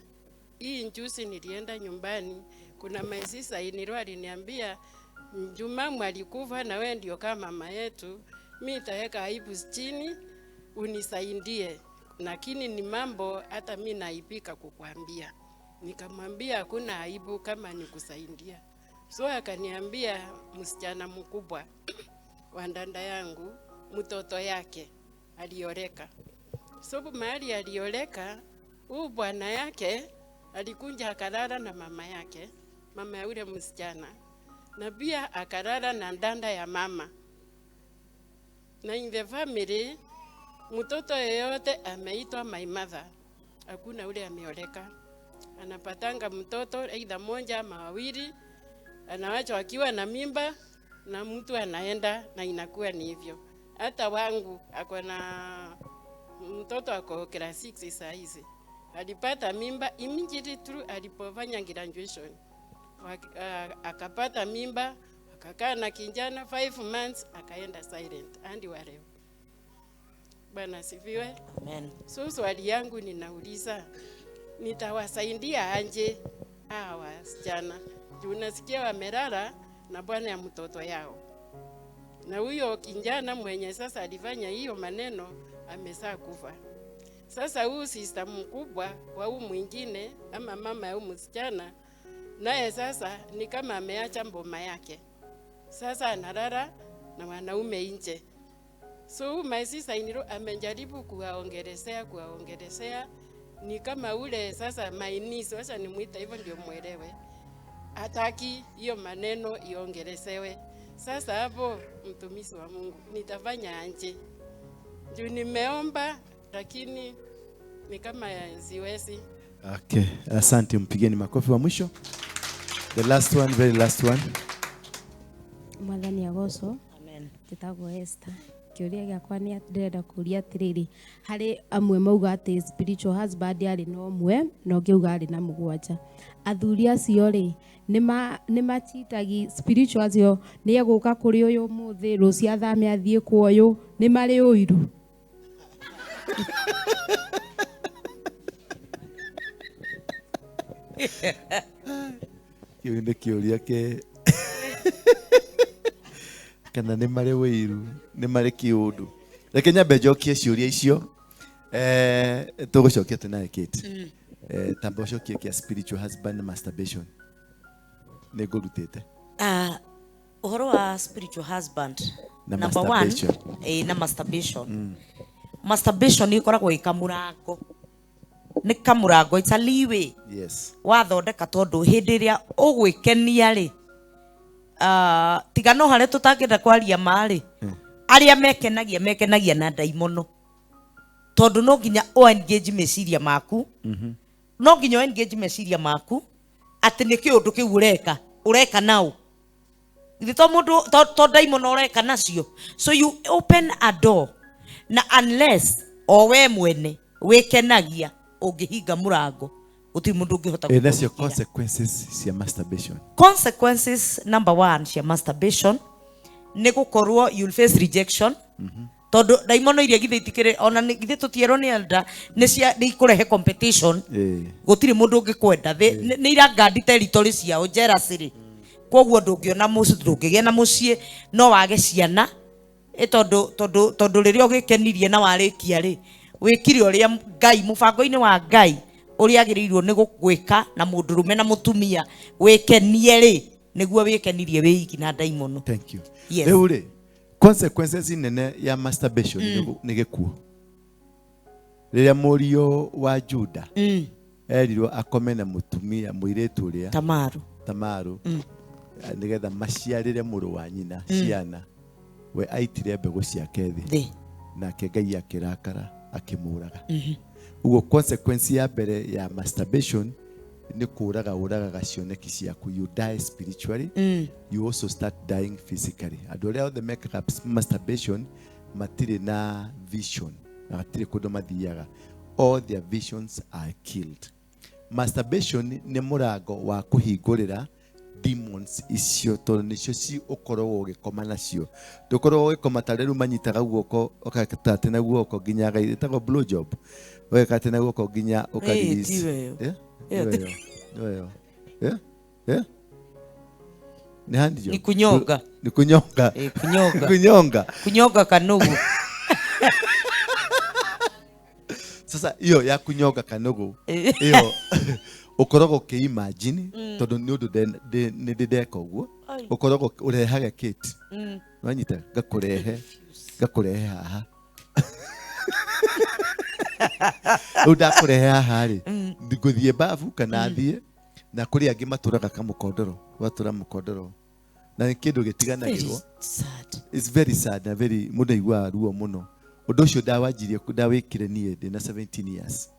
hii njusi nilienda nyumbani, kuna my sister iniro aliniambia Jumamu alikufa na wewe ndio kama mama yetu, mimi nitaweka aibu chini unisaidie, lakini ni mambo hata mimi naibika kukuambia. Nikamwambia hakuna aibu kama nikusaidia. So akaniambia msichana mkubwa wa dada yangu mtoto yake alioleka. So mahali alioleka, huyu bwana yake alikunja akalala na mama yake, mama ya yule msichana, na pia akalala na dada ya mama. Na in the family mtoto yeyote ameitwa my mother, hakuna ule ameoleka. Anapatanga mtoto aidha moja ama wawili, anawachwa akiwa na mimba na mtu anaenda, na inakuwa ni hivyo. Hata wangu ako na mtoto ako class 6 saa hizi, alipata mimba immediately tu alipofanya graduation. Akapata mimba, akakaa na kijana 5 months, akaenda silent hadi wa leo. Bwana asifiwe. Amen. So swali yangu ninauliza, nitawasaidia aje hawa wasichana? Juu nasikia wamelala na bwana ya mtoto yao. Na huyo kijana mwenye sasa alifanya hiyo maneno amesaa kufa. Sasa huyu sister mkubwa wa huyu mwingine ama mama ya huyu msichana, naye sasa ni kama ameacha mboma yake. Sasa analala na wanaume nje. So my sister iniro amejaribu kuwaongelesea, ni kama ule sasa my niece, wacha nimuite hivyo ndio muelewe. Hataki hiyo maneno iongelesewe. Sasa hapo mtumishi wa Mungu, nitafanya aje? Juu nimeomba lakini ni kama siwezi. Okay, asante, mpigeni makofi wa mwisho. The last one, very last one. Mwathani agocwo. Amen. Njĩtagwo Esther. Kĩũria gĩakwa nĩ ndĩrenda kũria atĩrĩrĩ, harĩ amwe mauga atĩ spiritual husband arĩ na ũmwe na ũngĩ auga arĩ na 7. Athuri acio rĩ, nĩ machitagi spiritual acio, nĩ egũka kũrĩ ũyũ ũmũthĩ, rũciũ athame athiĩ kwa ũyũ, nĩ marĩ ũiru? Kĩu nĩ kĩũria kĩ kana nĩ marĩ ũiru, nĩ marĩ kĩũndũ. Reke nyambe njokie ciũria icio. Tũgũcokia tũnaye Kate. Tamba ũcokie kĩa spiritual husband masturbation. Nĩ ngũrutĩte. Ũhoro wa spiritual husband na number 1, na masturbation. Masturbation nĩ ĩkoragwo ĩ kamũrango. Nĩ kamũrango, it's a leeway. Yes. Wathondeka tondũ hĩndĩ ĩrĩa ũgwĩkenia rĩ, tiga no harĩa tũtangĩenda kwaria ma rĩ, arĩa mekenagia na ndaimono. Tondũ no nginya o engage meciria maku. No nginya o engage meciria maku atĩ nĩ kĩũndũ kĩu ũreka nao. Githĩ to mũndũ, to ndaimono ũreka nacio. So you open a door na unless o we mwene wĩkenagia ũngĩhinga mũrango, gũtirĩ mũndũ ũngĩhota Nacio gũkũhingira. Consequences cia masturbation. Consequences number 1 cia masturbation nĩ gũkorwo you'll face rejection. Tondũ ndaimono iria githĩ itikĩrĩ, ona githĩ tũtierwo nĩ elder, nĩ ikũrehe competition. Gũtirĩ mũndũ ũngĩkwenda. Nĩ irangandi territory ciao, jealousy rĩ. Koguo ndũngĩona mũciĩ, ndũngĩgĩa na mũciĩ, no wage ciana. Tondũ rĩrĩa ũgĩkenirie na warĩkia rĩ, wĩkire ũrĩa Ngai, mũbango-inĩ wa Ngai, ũrĩa agĩrĩirwo nĩ gwĩka na mũndũrũme na mũtumia, wĩkenie rĩ, nĩguo wĩkenirie wĩiki na ndaimono. Thank you. Yes. Rĩu rĩ, consequences nene ya masturbation nĩ gĩkuũ. Rĩrĩa mũriũ wa Juda erirwo akome na mũtumia mũirĩtu ũrĩa Tamaru. Tamaru. Nĩgetha maciarĩre mũrũ wa nyina ciana, we aitire mbegũ ciake thĩ. Thĩ. Nake Ngai akĩrakara akĩmũraga. Ũguo consequence ya mbere ya masturbation nĩ kũraga ũragaga cioneki ciaku. You die spiritually. You also start dying physically. Andũ arĩa othe mekaga masturbation matirĩ na vision, na matirĩ kũndũ mathiaga. All their visions are killed. Masturbation nĩ mũrango wa kũhingũrĩra demons icio, tondũ nĩcio ci ũkoragwo ũgĩkoma nacio. Ndũkoragwo ũgĩkoma ta rĩu manyitaga guoko, ũgekata atĩ na guoko nginya ĩtagwo blow job. Ũgeka atĩ na guoko nginya ũka Ĩĩ, release. ti weyo. Ĩyo Nĩ ti weyo. Nĩ weyo. Nĩ hand job? Ni kunyonga. Ni kunyonga. Kunyonga. Kunyonga. Kunyonga kanugu. Sasa hiyo ya kunyonga kanugu, hiyo ũkoragwo ũkĩ-imagine, tondũ nĩ ũndũ nĩ ndĩ ndeka ũguo. Ũkoragwo ũrehaga Kate. Wanyita, ngakũrehe haha. Rĩu ndakũrehe haha rĩ, ngũthiĩ babu kana thiĩ, na kũrĩ angĩ matũraga kamũkondoro, watũra mũkondoro. Na nĩ kĩndũ gĩtiganagĩrwo. Very sad. It's very sad na very, mũndũ aiguaga ruo mũno. Ũndũ ũcio ndawanjirie, ndawĩkire niĩ ndĩna 17 years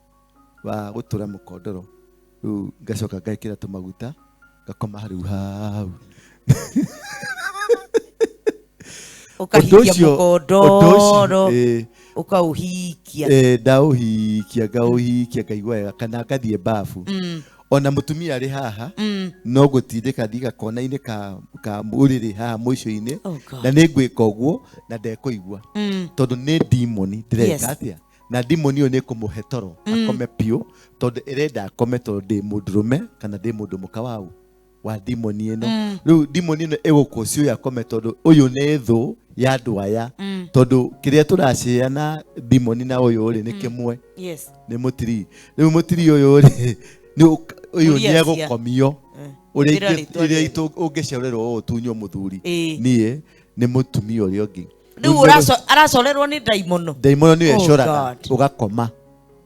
wa gũtũra mũkondoro. Rĩu ngacoka ngekĩra tũmaguta, ngakoma rĩu hau. Ũkahikia Ũndũ ũcio, mũkondoro, ũkaũhikia. Ndaũhikia, ngaũhikia, ngaigua wega, kana ngathiĩ babu. Ona mũtumia arĩ haha, no gũtindĩka thiĩ gakona-inĩ ka ũrĩrĩ haha mũico-inĩ, Oh God. na nĩ ngwĩka ũguo na ndekũigua. Tondũ nĩ demon ndĩreka atĩa? Na demon ĩyo nĩ ĩkũmũhe toro, akome biũ, tondũ ĩrenda akome tondũ ndĩ mũndũrũme kana ndĩ mũndũ mũka wau wa demon ĩno. Rĩu demon ĩno ĩgũkũcia ũyũ akome tondũ ũyũ nĩ thũ ya andũ aya. Tondũ kĩrĩa tũracĩa na demon na ũyũ rĩ, nĩ kĩmwe. Nĩ mũtiri. Rĩu mũtiri ũyũ rĩ, nĩ ũyũ Mũria nĩ acia. egũkomio. Ũrĩa Ĩra rĩtwa ũrĩa rĩake. ũngĩcererwo ũtunywo mũthuri. Niĩ nĩ mũtumia ũrĩa ũngĩ. Rĩu aracorerwo nĩ ndaimono. Ndaimono nĩyo Oh ĩcoraga, God. ũgakoma.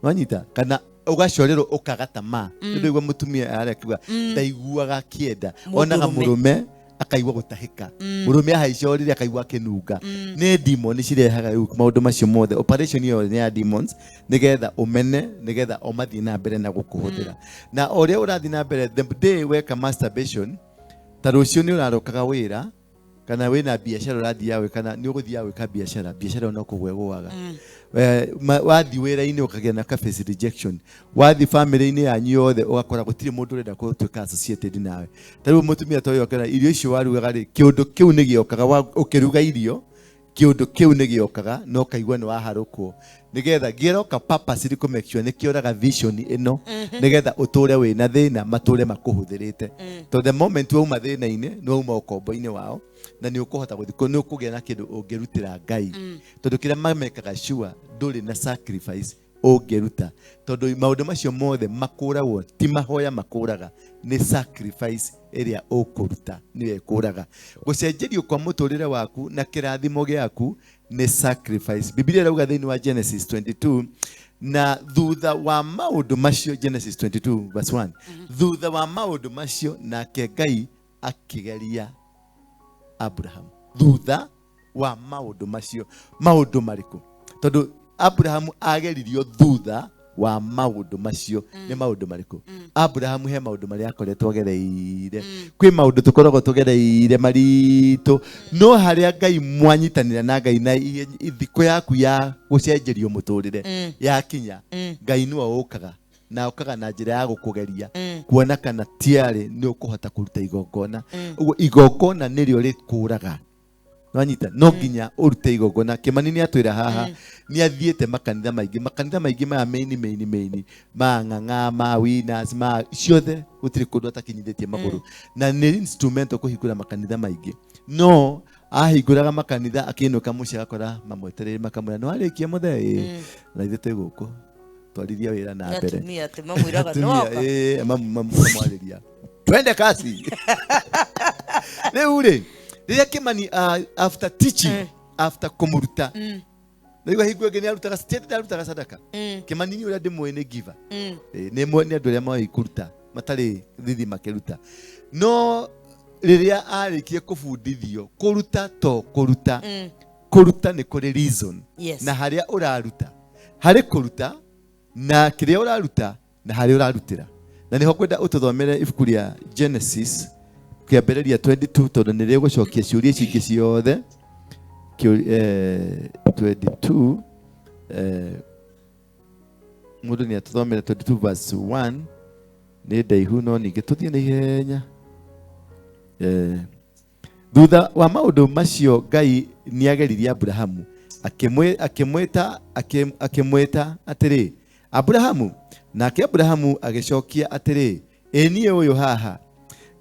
Wanyita? Kana ũgacorerwo ũkaga tamaa. Nĩ ndĩraigua mũtumia arĩa akiuga, ndaiguaga akĩenda. Mũndũrũme. Onaga mũrũme Akaigua gũtahĩka. Mũrũme ahaica ũrĩrĩ akaigua akĩnunga. Nĩ demon cirehaga rĩu maũndũ macio mothe. Operation ĩyo nĩ ya demons nĩgetha ũmene, nĩgetha o mathiĩ na mbere na gũkũhũthĩra. Na o ũrĩa ũrathiĩ na mbere, the day weka masturbation, ta rũciũ nĩ ũrarokaga wĩra kana wĩna biacara ũrathiaga gwĩka, kana nĩ ũgũthiaga gwĩka biacara, biacara ĩyo no kũgwa ĩgũaga. Wathiĩ wĩra-inĩ ũkagĩa na ka face rejection, wathiĩ family-inĩ yanyu yothe ũgakora gũtirĩ mũndũ ũrenda gũtuĩka associated nawe. Ta rĩu mũtumia ta ũyũ akĩona irio icio warugaga rĩ, kĩũndũ kĩu nĩ gĩokaga, ũkĩruga irio kĩũndũ kĩu nĩ gĩokaga na ũkaigua nĩ waharũkwo, nĩgetha gĩroka purposely kũ make sure nĩ kĩoraga vision ĩno, nĩgetha ũtũre wĩna thĩna, matũre makũhũthĩrĩte. Tondũ the moment wauma thĩna-inĩ, nĩ wauma ũkombo-inĩ wao, na nĩ ũkũhota gũthiĩ, nĩ ũkũgĩa na kĩndũ ũngĩrutĩra Ngai. Tondũ kĩrĩa mamekaga sure ndũrĩ na sacrifice ũngĩruta, tondũ maũndũ macio mothe makũragwo ti mahoya makũraga, nĩ sacrifice ĩrĩa ũkũruta nĩyo ĩkũraga. Gũcenjerio kwa mũtũrĩre waku na kĩrathimo gĩaku nĩ sacrifice. Biblia ĩrauga thĩinĩ wa Genesis 22, na thutha wa maũndũ macio, Genesis 22 verse 1, thutha wa maũndũ macio nake Ngai akĩgeria Abraham. Thutha wa maũndũ macio, maũndũ marĩkũ? Tondũ Abraham ageririo thutha wa maũndũ macio, nĩ maũndũ marĩkũ? Abraham he maũndũ marĩa akoretwo agereire. Kwĩ maũndũ tũkoragwo tũgereire maritũ, no harĩa Ngai mwanyitanĩra na Ngai na thikũ yaku ya gũcenjerio mũtũrĩre yakinya, Ngai nĩwe ũkaga, na ũkaga na njĩra ya gũkũgeria kuona kana tiarĩ nĩ ũkũhota kũruta igongona. Ũguo igongona nĩrĩo rĩkũraga. Nwanyita, no nginya ũrute igongona. Kĩmani nĩ atwĩra haha nĩ athiĩte makanitha maingĩ, makanitha maingĩ maya maini maini maini, ma ng'ang'a, ma winners, ma ciothe, gũtirĩ kũndũ atakinyithĩtie magũrũ, na nĩ instrumental kũhingũra makanitha maingĩ. No ahingũraga makanitha akĩinũka mũciĩ agakora mamwetereire, makamwĩra nĩ warĩkia mũthee? Ĩĩ. Na ithuĩ twĩ gũkũ twarithia wĩra na mbere. Atumia atĩ mamwĩraga Atumia, nĩwoka. ĩĩ, mamwarĩria twende kasi. Rĩu rĩ, rĩrĩa Kĩmani after teaching, after kũmũruta, naigua hingo ĩngĩ nĩ arutaga, state ndarutaga sadaka. Kĩmani nĩ ũrĩa ndĩmũĩ nĩ giver. Nĩ nĩ andũ arĩa moĩ kũruta matarĩ thithi makĩruta. No rĩrĩa arĩkie kũbundithio kũruta, to kũruta, kũruta nĩ kũrĩ reason. Na harĩa ũraruta, harĩ kũruta na kĩrĩa ũraruta na harĩa ũrarutĩra. Na nĩho ngwenda ũtũthomere ibuku rĩa Genesis kĩambĩrĩria 22, tondũ nĩ rĩgũcokia ciũria ici ingĩ ciothe. 22, mũndũ nĩ atũthomere 22 verse 1, nĩ ndaihu no ningĩ tũthiĩ na ihenya. Thutha wa maũndũ macio Ngai nĩageririe Abrahamu, akĩmwĩta atĩrĩ, Abrahamu. Nake Abrahamu agĩcokia atĩrĩ, ĩ niĩ ũyũ haha.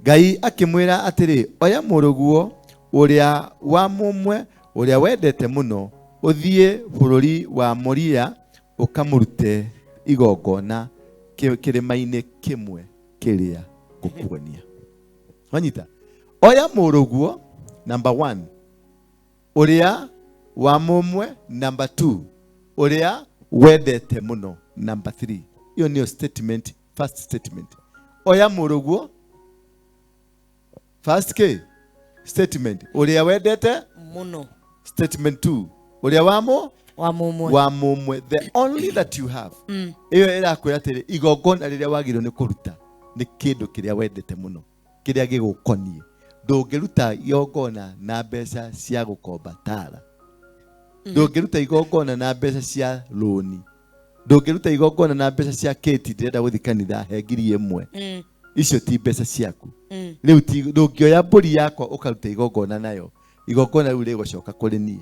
Ngai akĩmwĩra atĩrĩ, oya mũrũguo ũrĩa wa mũmwe, ũrĩa wendete mũno, ũthiĩ bũrũri wa Moria ũkamũrute igongona kĩrĩma-inĩ kĩmwe kĩrĩa ngũkuonia. Wanyita? Oya mũrũguo number 1, ũrĩa wa mũmwe number 2, ũrĩa wendete mũno number 3. Iyo nĩyo statement, first statement. Oya mũrũguo, first K statement, ũrĩa wendete mũno, statement 2, ũrĩa wa mũ wa mũmwe, wa mũmwe, the only that you have. Iyo ĩrakwĩra atĩrĩ, igongona rĩrĩa wagĩrĩirwo nĩ kũruta nĩ kĩndũ kĩrĩa wendete mũno, kĩrĩa gĩgũkoniĩ. Ndũngĩruta igongona na mbeca cia gũkomba tara, ndũngĩruta igongona na mbeca cia rũni, ndũngĩruta igongona na mbeca cia kĩti ndĩrenda gũthiĩ kanitha he 1000. Icio ti mbeca ciaku. Rĩu ti ndũngĩoya mbũri yakwa ũkaruta igongona nayo, igongona rĩu rĩgũcoka kũrĩ niĩ.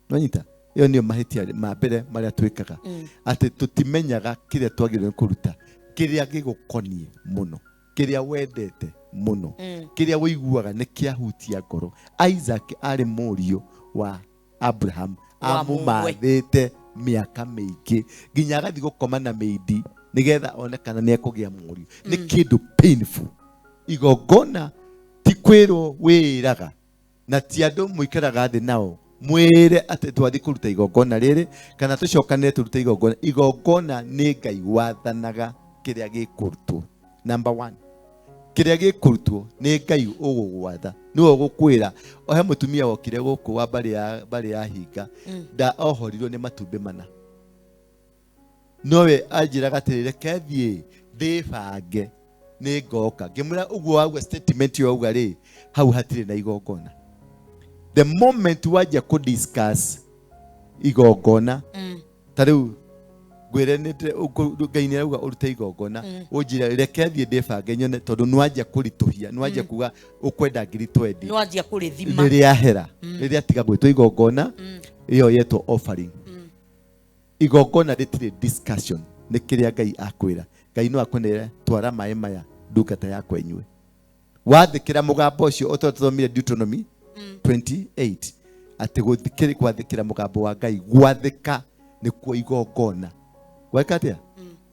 Nwanyita? Ĩyo nĩyo mahĩtia ma mbere marĩa twĩkaga, atĩ tũtimenyaga kĩrĩa twagĩrĩirwo nĩ kũruta, kĩrĩa gĩgũkoniĩ mũno, kĩrĩa wendete mũno, kĩrĩa ũiguaga nĩ kĩahutia ngoro. Isaac arĩ mũriũ wa Abraham, Wa mũmwe. amũmathĩte mĩaka mĩingĩ nginya agathiĩ gũkoma na mĩindi nĩgetha one kana nĩ ekũgĩa mũriũ. Nĩ kĩndũ painful. Igongona ti kwĩrwo wĩraga, na ti andũ mũikaraga thĩ nao mwĩre atĩ twathiĩ kũruta igongona rĩrĩ kana tũcokanĩre tũrute igongona. Igongona nĩ Ngai wathanaga kĩrĩa gĩkũrutwo. Number 1, Kĩrĩa gĩkũrutwo nĩ Ngai ũgũgwatha, nĩwe ũgũkwĩra. Ohe mũtumia wokire gũkũ wa mbarĩ ya hinga, nda ohorirwo nĩ matumbĩ mana, nowe anjĩraga atĩrĩ, reke thiĩ ndĩbange nĩ ngoka. Ngĩmwĩra ũguo wauga statement ĩyo wauga rĩ, hau hatirĩ na igongona. The moment wanjia kũ discuss igongona, ta rĩu ngwĩre Ngai nĩ arauga ũrute igongona, ũnjĩre reke thiĩ ndĩbange nyone, tondũ nĩwanjia kũritũhia, nĩwanjia kuga ũkwenda ngiri 20, nĩwanjia kũrĩthima. Rĩrĩa rĩrĩa tiga gwĩtwo igongona, ĩyo yetwo offering. Igongona rĩtirĩ discussion, nĩ kĩrĩa Ngai akwĩra. Ngai no akwĩre twara maĩ maya ndungata yakwa ĩnyue. Wathĩkĩra mũgambo ũcio, ũtorĩa tũthomire Deuteronomy 28, atĩ gwathĩkĩra mũgambo wa Ngai, gwathĩka nĩkuo igongona. Gweka atĩa?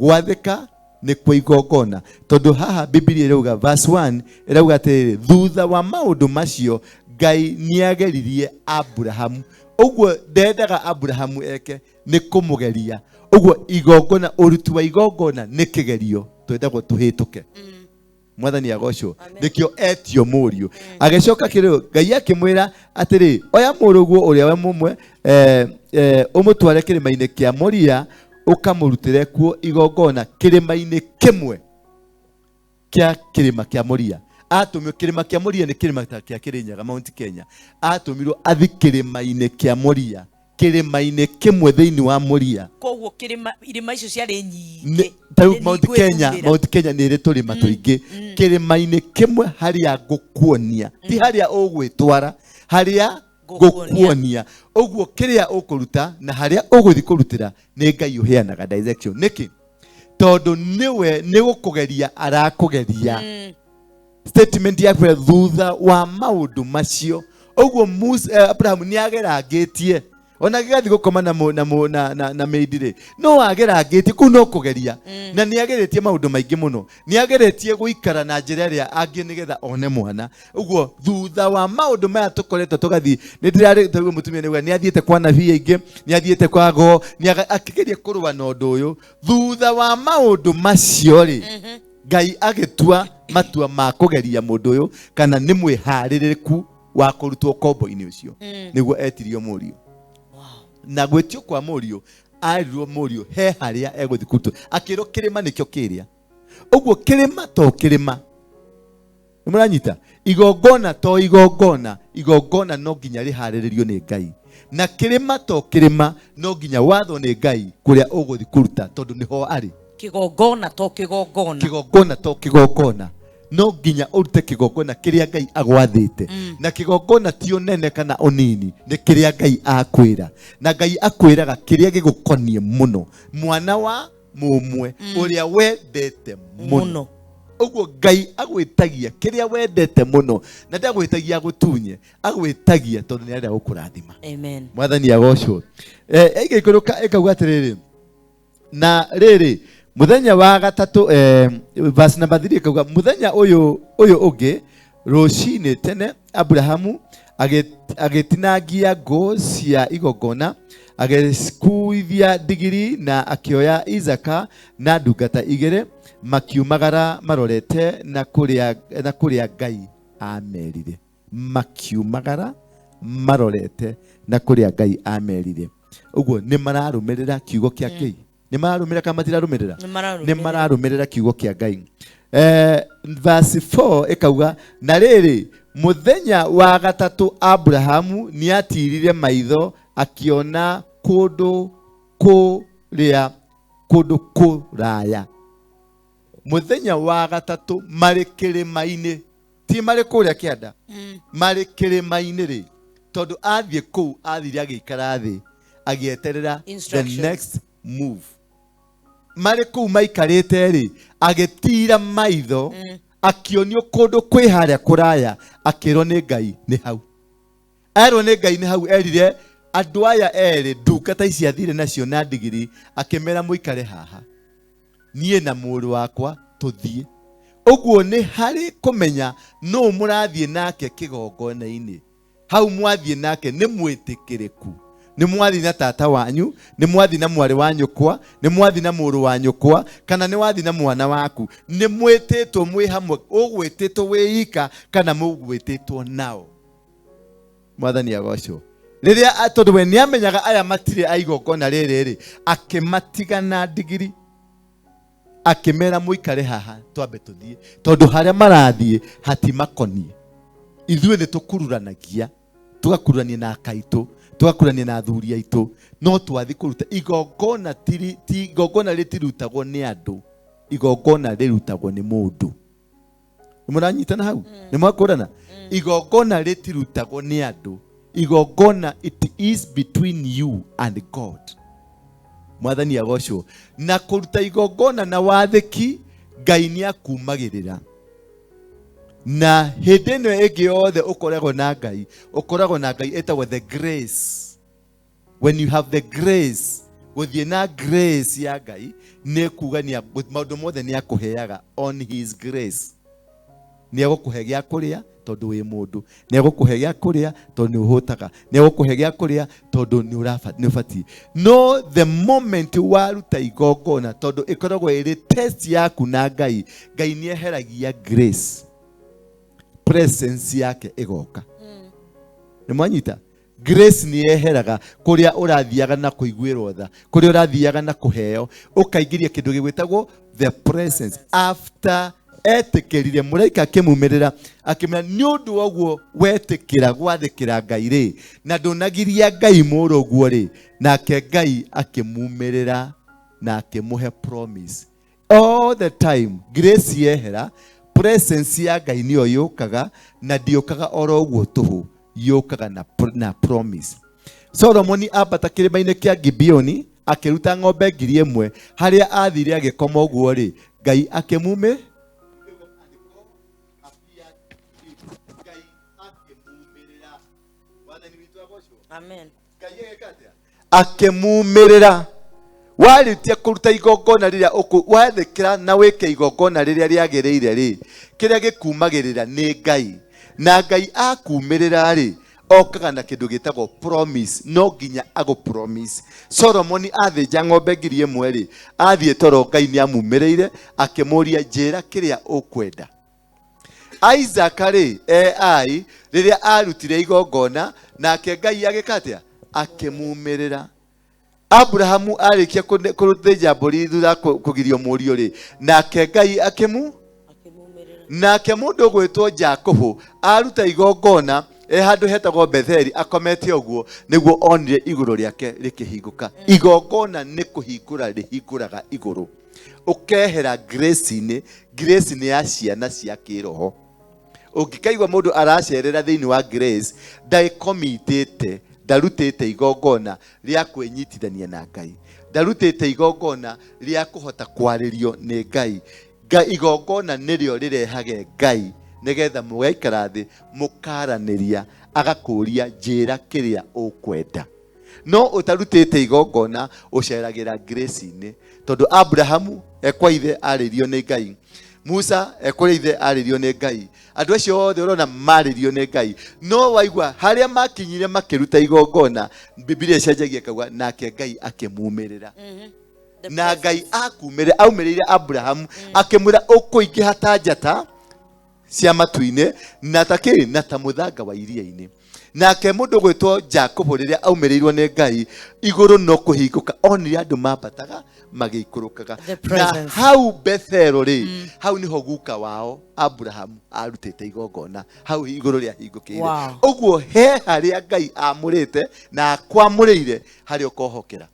Gwathĩka nĩkuo igongona. Tondũ haha Bibilia ĩrauga verse 1 ĩrauga atĩrĩrĩ, thutha wa maũndũ macio Ngai nĩageririe Abrahamu. Ũguo ndendaga Abrahamu eke nĩ kũmũgeria. Ũguo igongona, ũruti wa igongona nĩ kĩgerio twendagwo tũhĩtũke. Mwathani agocwo. Nĩkĩo etio mũriũ. Agĩcoka kĩrĩ Ngai akĩmwĩra atĩrĩ, oya mũrũguo ũrĩa we mũmwe, ũmũtware kĩrĩma-inĩ kĩa Moria, ũkamũrutĩre kuo igongona kĩrĩma-inĩ kĩmwe kĩa kĩrĩma kĩa Moria. Atũmirwo kĩrĩma kĩa Moria nĩ kĩrĩma ta kĩa Kĩrĩnyaga, Mount Kenya. Atũmirwo athi kĩrĩma-inĩ kĩa Moria, kĩrĩma-inĩ kĩmwe thĩinĩ wa Moria. Koguo kĩrĩma, irĩma icio ciarĩ nyingĩ. Ta rĩu Mount Kenya, Mount Kenya nĩ ĩrĩ tũrĩma tũingĩ. Kĩrĩma-inĩ kĩmwe harĩa ngũkuonia, ti harĩa ũgwĩtwara, harĩa ngũkuonia. Ũguo kĩrĩa ũkũruta na harĩa ũgũthiĩ kũrutĩra nĩ Ngai ũheanaga direction. Nĩkĩ? Tondũ nĩwe nĩ gũkũgeria arakũgeria. Statement yakwe thutha wa maũndũ macio. Ũguo Abraham nĩ agerangĩtie. Ona gĩgathiĩ gũkoma na maid rĩ, no agerangĩtie kũu no kũgeria. Na nĩ ageretie maũndũ maingĩ mũno. Nĩ ageretie gũikara na njĩra ĩrĩa angĩ nĩgetha one mwana. Ũguo thutha wa maũndũ maya tũkoretwo tũgathiĩ, nĩ ndĩrarĩ tondũ mũtumia nĩ auga nĩ athiĩte kwa nabii aingĩ, nĩ athiĩte kwa go, nĩ akĩgeria kũrũa na ũndũ ũyũ. Thutha wa maũndũ macio rĩ, Ngai agĩtua matua ma kũgeria mũndũ ũyũ kana nĩ mwĩharĩrĩku wa kũrutwo kombo-inĩ ũcio. Nĩguo etirio mũriũ. Na gwĩtio kwa mũriũ, arirwo mũriũ he harĩa egũthiĩ kũrutwo. Akĩrwo kĩrĩma nĩkĩo kĩrĩa. Ũguo kĩrĩma to kĩrĩma. Nĩ mũranyita? Igongona to igongona, igongona no nginya rĩharĩrĩrio nĩ Ngai. Na kĩrĩma to kĩrĩma, no nginya wathwo nĩ Ngai kũrĩa ũgũthiĩ kũruta tondũ nĩho arĩ. Kĩgongona to kĩgongona. Kĩgongona to kĩgongona. No nginya ũrute kĩgongona kĩrĩa Ngai agwathĩte. Na kĩgongona ti ũnene kana ũnini, nĩ kĩrĩa Ngai akwĩra. Na Ngai akwĩraga kĩrĩa gĩgũkoniĩ mũno. Mwana wa mũmwe ũrĩa wendete mũno. Ũguo Ngai agwĩtagia kĩrĩa wendete mũno, na ndagwĩtagia agũtunye, agwĩtagia tondũ nĩ arenda gũkũrathima. Amen. Mwathani agocwo. Ĩgĩikũrũka ĩkauga atĩrĩrĩ, na rĩrĩ mũthenya wa gatatũ, verse number 3 ĩkauga mũthenya ũyũ ũngĩ rũcinĩ tene Abrahamu agĩtinangia ngũ cia igongona, agĩkuithia ndigiri na akĩoya Isaaka na ndungata igĩrĩ, makiumagara marorete na kũrĩa Ngai amerire. Makiumagara marorete na kũrĩa Ngai amerire. Ũguo nĩ mararũmĩrĩra kiugo kĩa Ngai. Nĩ mararũmĩrĩra kana matirarũmĩrĩra? Nĩ mararũmĩrĩra. Nĩ mararũmĩrĩra kiugo kĩa Ngai. Verse 4 ĩkauga, na rĩrĩ mũthenya wa gatatũ Abrahamu nĩatirire maitho akĩona kũndũ kũrĩa kũndũ kũraya. Mũthenya wa gatatũ marĩ kĩrĩma-inĩ, ti marĩ kũrĩa kĩanda, marĩ kĩrĩma-inĩ rĩ, tondũ athiĩ kũu athire agĩikara thĩ agĩeterera the Instructions. next move. Marĩ kũu maikarĩte rĩ, agĩtira maitho, akĩonio kũndũ kwĩ harĩa kũraya, akĩrwo nĩ Ngai nĩ hau. Erwo nĩ Ngai nĩ hau, erire andũ aya erĩ ndungata ici athire nacio na ndigiri, akĩmera mũikare haha, niĩ na mũrũ wakwa tũthiĩ. Ũguo nĩ harĩ kũmenya nũ mũrathiĩ nake kĩgongona-inĩ. Hau mwathiĩ nake nĩ mwĩtĩkĩrĩku. Nĩ mwathi na tata wanyu, nĩ mwathi na mwarĩ wa nyũkwa, nĩ mwathi na mũrũ wa nyũkwa, kana nĩ wathi na mwana waku. Nĩ mwĩtĩtwo mwĩ hamwe, ũgwĩtĩtwo wĩ ika kana mũgwĩtĩtwo nao. Mwathani agocwo. Rĩrĩa tondũ we nĩamenyaga aya matirĩ a igongona rĩrĩ rĩ, akĩmatiga na ndigiri, akĩmera mũikare haha twambe tũthiĩ, tondũ harĩa marathiĩ hatimakoniĩ. Ithuĩ nĩ tũkururanagia, tũgakururania na akaitũ, tũgakururania na athuri aitũ, no twathi kũruta igongona. Ti igongona rĩtirutagwo nĩ andũ, igongona rĩrutagwo nĩ mũndũ. Nĩ mũranyitana hau? Nĩ mwakũrana? Igongona rĩtirutagwo nĩ andũ, igongona, it is between you and God. Mwathani agocwo. Na kũruta igongona na wathĩki, Ngai nĩ akumagĩrĩra. Na hĩndĩ ĩno ĩngĩ yothe ũkoragwo na Ngai, ũkoragwo na Ngai ĩtagwo the grace. When you have the grace, gũthiĩ na grace ya Ngai nĩ kuga maũndũ mothe nĩ akũheaga on his grace. Nĩ egũkũhe gĩa kũrĩa tondũ wĩ mũndũ, nĩ egũkũhe gĩa kũrĩa tondũ nĩ ũhũtaga, nĩ egũkũhe gĩa kũrĩa tondũ nĩ ũbatiĩ. No the moment waruta igongona, tondũ ĩkoragwo ĩrĩ test yaku na Ngai, Ngai nĩ eheragia grace, presence yake ĩgoka. Nĩ mwanyita? Grace nĩ yeheraga kũrĩa ũrathiaga na kũiguĩrwo tha, kũrĩa ũrathiaga na kũheo, ũkaingĩria kĩndũ gĩgwĩtagwo the presence. After etĩkĩrire, mũraika akĩmumĩrĩra akĩmwĩra, nĩ ũndũ wa ũguo wetĩkĩra gwathĩkĩra Ngai rĩ, na ndũnagiria Ngai mũrũguo rĩ, nake Ngai akĩmumĩrĩra na akĩmũhe promise. All the time grace yehera, presence ya Ngai nĩyo yũkaga, na ndĩũkaga oro ũguo tũhũ, yũkaga na promise. Solomoni ambata kĩrĩma-inĩ kĩa Gibeoni akĩruta ng'ombe 1000, harĩa athire agĩkoma ũguo rĩ, Ngai akĩmume Amen. Akĩmumĩrĩra. Warĩkia kũruta igongona rĩrĩa wathĩkĩra na wĩke igongona rĩrĩa rĩagĩrĩire rĩ, kĩrĩa gĩkumagĩrĩra nĩ Ngai. Na Ngai akumĩrĩra rĩ, okaga na kĩndũ gĩtagwo promise. No nginya agũ promise. Solomoni athĩnja ng'ombe 1000 rĩ, athiĩ toro, Ngai nĩ amumĩrĩire akĩmũria, njĩra kĩrĩa ũkwenda. Isaac rĩ, ai rĩrĩa arutire igongona, nake Ngai agĩka atĩa? Akĩmumĩrĩra. Abrahamu arĩkia kũthĩnja mbũri thutha kũgirio mũriũ rĩ, nake Ngai akĩmu nake mũndũ ũgwĩtwo Jakubu aruta igongona e handũ hetagwo Betheli akomete ũguo, nĩguo onire igũrũ rĩake rĩkĩhingũka. Igongona nĩ kũhingũra rĩhingũraga igũrũ, ũkehera grace-inĩ. Grace nĩ ya ciana cia kĩroho. Ũngĩkaigua mũndũ aracerera thĩinĩ wa grace, ndaĩkomitĩte, ndarutĩte igongona rĩa kwĩnyitithania na Ngai, ndarutĩte igongona rĩa kũhota kwarĩrio nĩ Ngai. Igongona nĩrĩo rĩrehage Ngai, nĩgetha mũgaikara thĩ mũkaranĩria, agakũria njĩra kĩrĩa ũkwenda. No ũtarutĩte igongona, ũceragĩra grace-inĩ, tondũ Abrahamu ekwa ithe arĩrio nĩ Ngai, Musa ekũrĩa ithe arĩrio nĩ Ngai, andũ acio othe ũrona marĩrio nĩ Ngai. No waigua harĩa makinyire makĩruta igongona, Bibilia ĩcenjagia ĩkauga nake Ngai akĩmumĩrĩra. Na Ngai akumĩrĩra, aumĩrĩire Abrahamu akĩmwĩra, ũkũingĩha ta njata cia matu-inĩ na ta kĩ na ta mũthanga wa iria-inĩ. Nake mũndũ gwĩtwo Jakubu rĩrĩa aumĩrĩirwo nĩ Ngai, igũrũ no kũhingũka onire andũ mambataga magĩikũrũkaga. The Na presence. hau Bethelo rĩ, hau niho guka wao Abrahamu arutĩte igongona, hau igũrũ rĩahingũkĩire. Ũguo he harĩa Ngai amũrĩte na akwamũrĩire, harĩa ũkohokera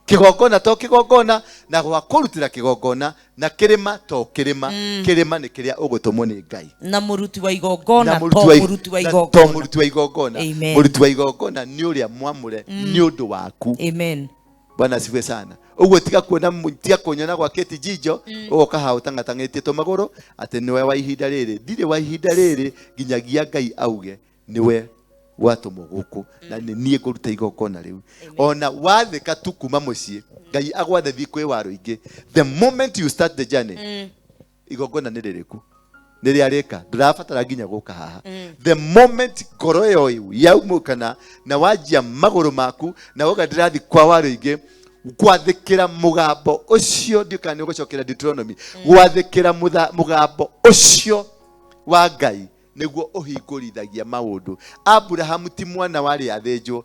kĩgongona to kĩgongona, na gwa kũrutĩra kĩgongona, na kĩrĩma to kĩrĩma. Kĩrĩma nĩ kĩrĩa ũgũtũmwo nĩ Ngai. Na mũruti wa igongona Na to mũruti wa na to igongona. Mũruti wa igongona. Amen. Mũruti wa igongona nĩ ũrĩa mwamũre nĩ ũndũ waku. Amen. Bwana asifiwe sana. Ũguo tiga kuona tiga kunyona gwa Kate Jijo, ũgoka haha ũtang'atang'ĩtie tũmagũrũ atĩ nĩwe wa ihinda rĩrĩ. Ndirĩ wa ihinda rĩrĩ nginyagia Ngai auge nĩwe watũmwo gũkũ, na nĩ niĩ ngũruta igongona rĩu. Ona wathĩka tu kuma mũciĩ, Ngai agwathe thiĩ kwĩ waro ingĩ, the moment you start the journey, igongona nĩ rĩrĩkũ? Nĩrĩa rĩka ndũrabatara nginya gũka haha. The moment ngoro ĩyo yaumũkana na wanjia magũrũ maku na woga ndĩrathiĩ kwa warũingĩ gwathĩkĩra mũgambo ũcio, ndiũ kana nĩ ũgũcokera Deuteronomy, gwathĩkĩra mũgambo ũcio wa Ngai nĩguo ũhingũrithagia maũndũ. Abrahamu ti mwana warĩ athĩnjwo.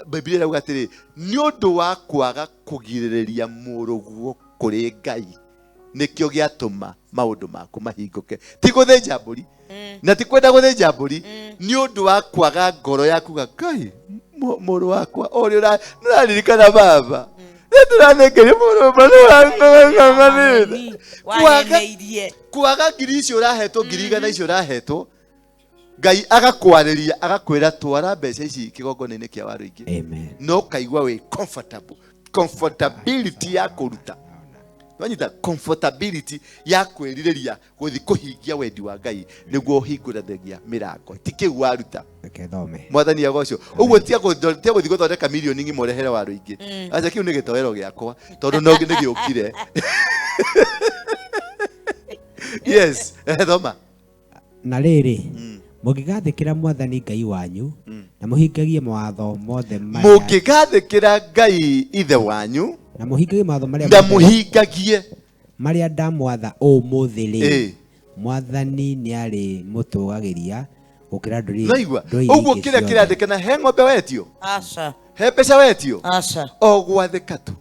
Biblia ĩrauga atĩrĩ, nĩ ũndũ wa kwaga kũgirĩrĩria mũrũguo kũrĩ Ngai nĩkĩo gĩatũma maũndũ maku mahingũke. Ti gũthĩnja mbũri na ti kwenda gũthĩnja mbũri, nĩ ũndũ wa kwaga ngoro ya kuga Ngai mũrũ wakwa ũrĩa nĩũraririkana baba nĩ tũrathĩngeria mũrũ kwaga Waheneirie. Kwaga ngiri icio ũrahetwo, 100,000 icio ũrahetwo, Ngai agakwarĩria agakwĩra twara mbeca ici kĩgongona-inĩ kĩa warũingĩ. Amen. No kaigua wĩ comfortable, comfortability ya kũruta, wanyita comfortability ya kwĩrirĩria gũthiĩ kũhingia wendi wa Ngai nĩguo ũhingũrathagia mĩrango, ti kĩu waruta. Reke thome. Mwathani agocwo. Ũguo tia gũthiĩ gũthondeka mirioni ng'ima ũrehere warũingĩ. Aca, kĩu nĩ gĩtoero gĩakwa tondũ no nĩ gĩũkire. Yes, thoma. Na rĩrĩ, mũngĩgathĩkĩra Mwathani Ngai wanyu na mũhingagie mawatho mothe marĩa Mũngĩgathĩkĩra Ngai ithe wanyu na mũhingagie mawatho marĩa na mothe mũhingagie marĩa ndamwatha ũmũthĩ rĩ, Mwathani nĩarĩ mũtũgagĩria gũkĩra ndũrĩrĩ Naigua ndũrĩrĩ ũguo ingĩ kĩrĩa ciothe. kĩrandĩkana he ng'ombe wetio, Aca. he mbeca wetio, Aca. o gwathĩka tu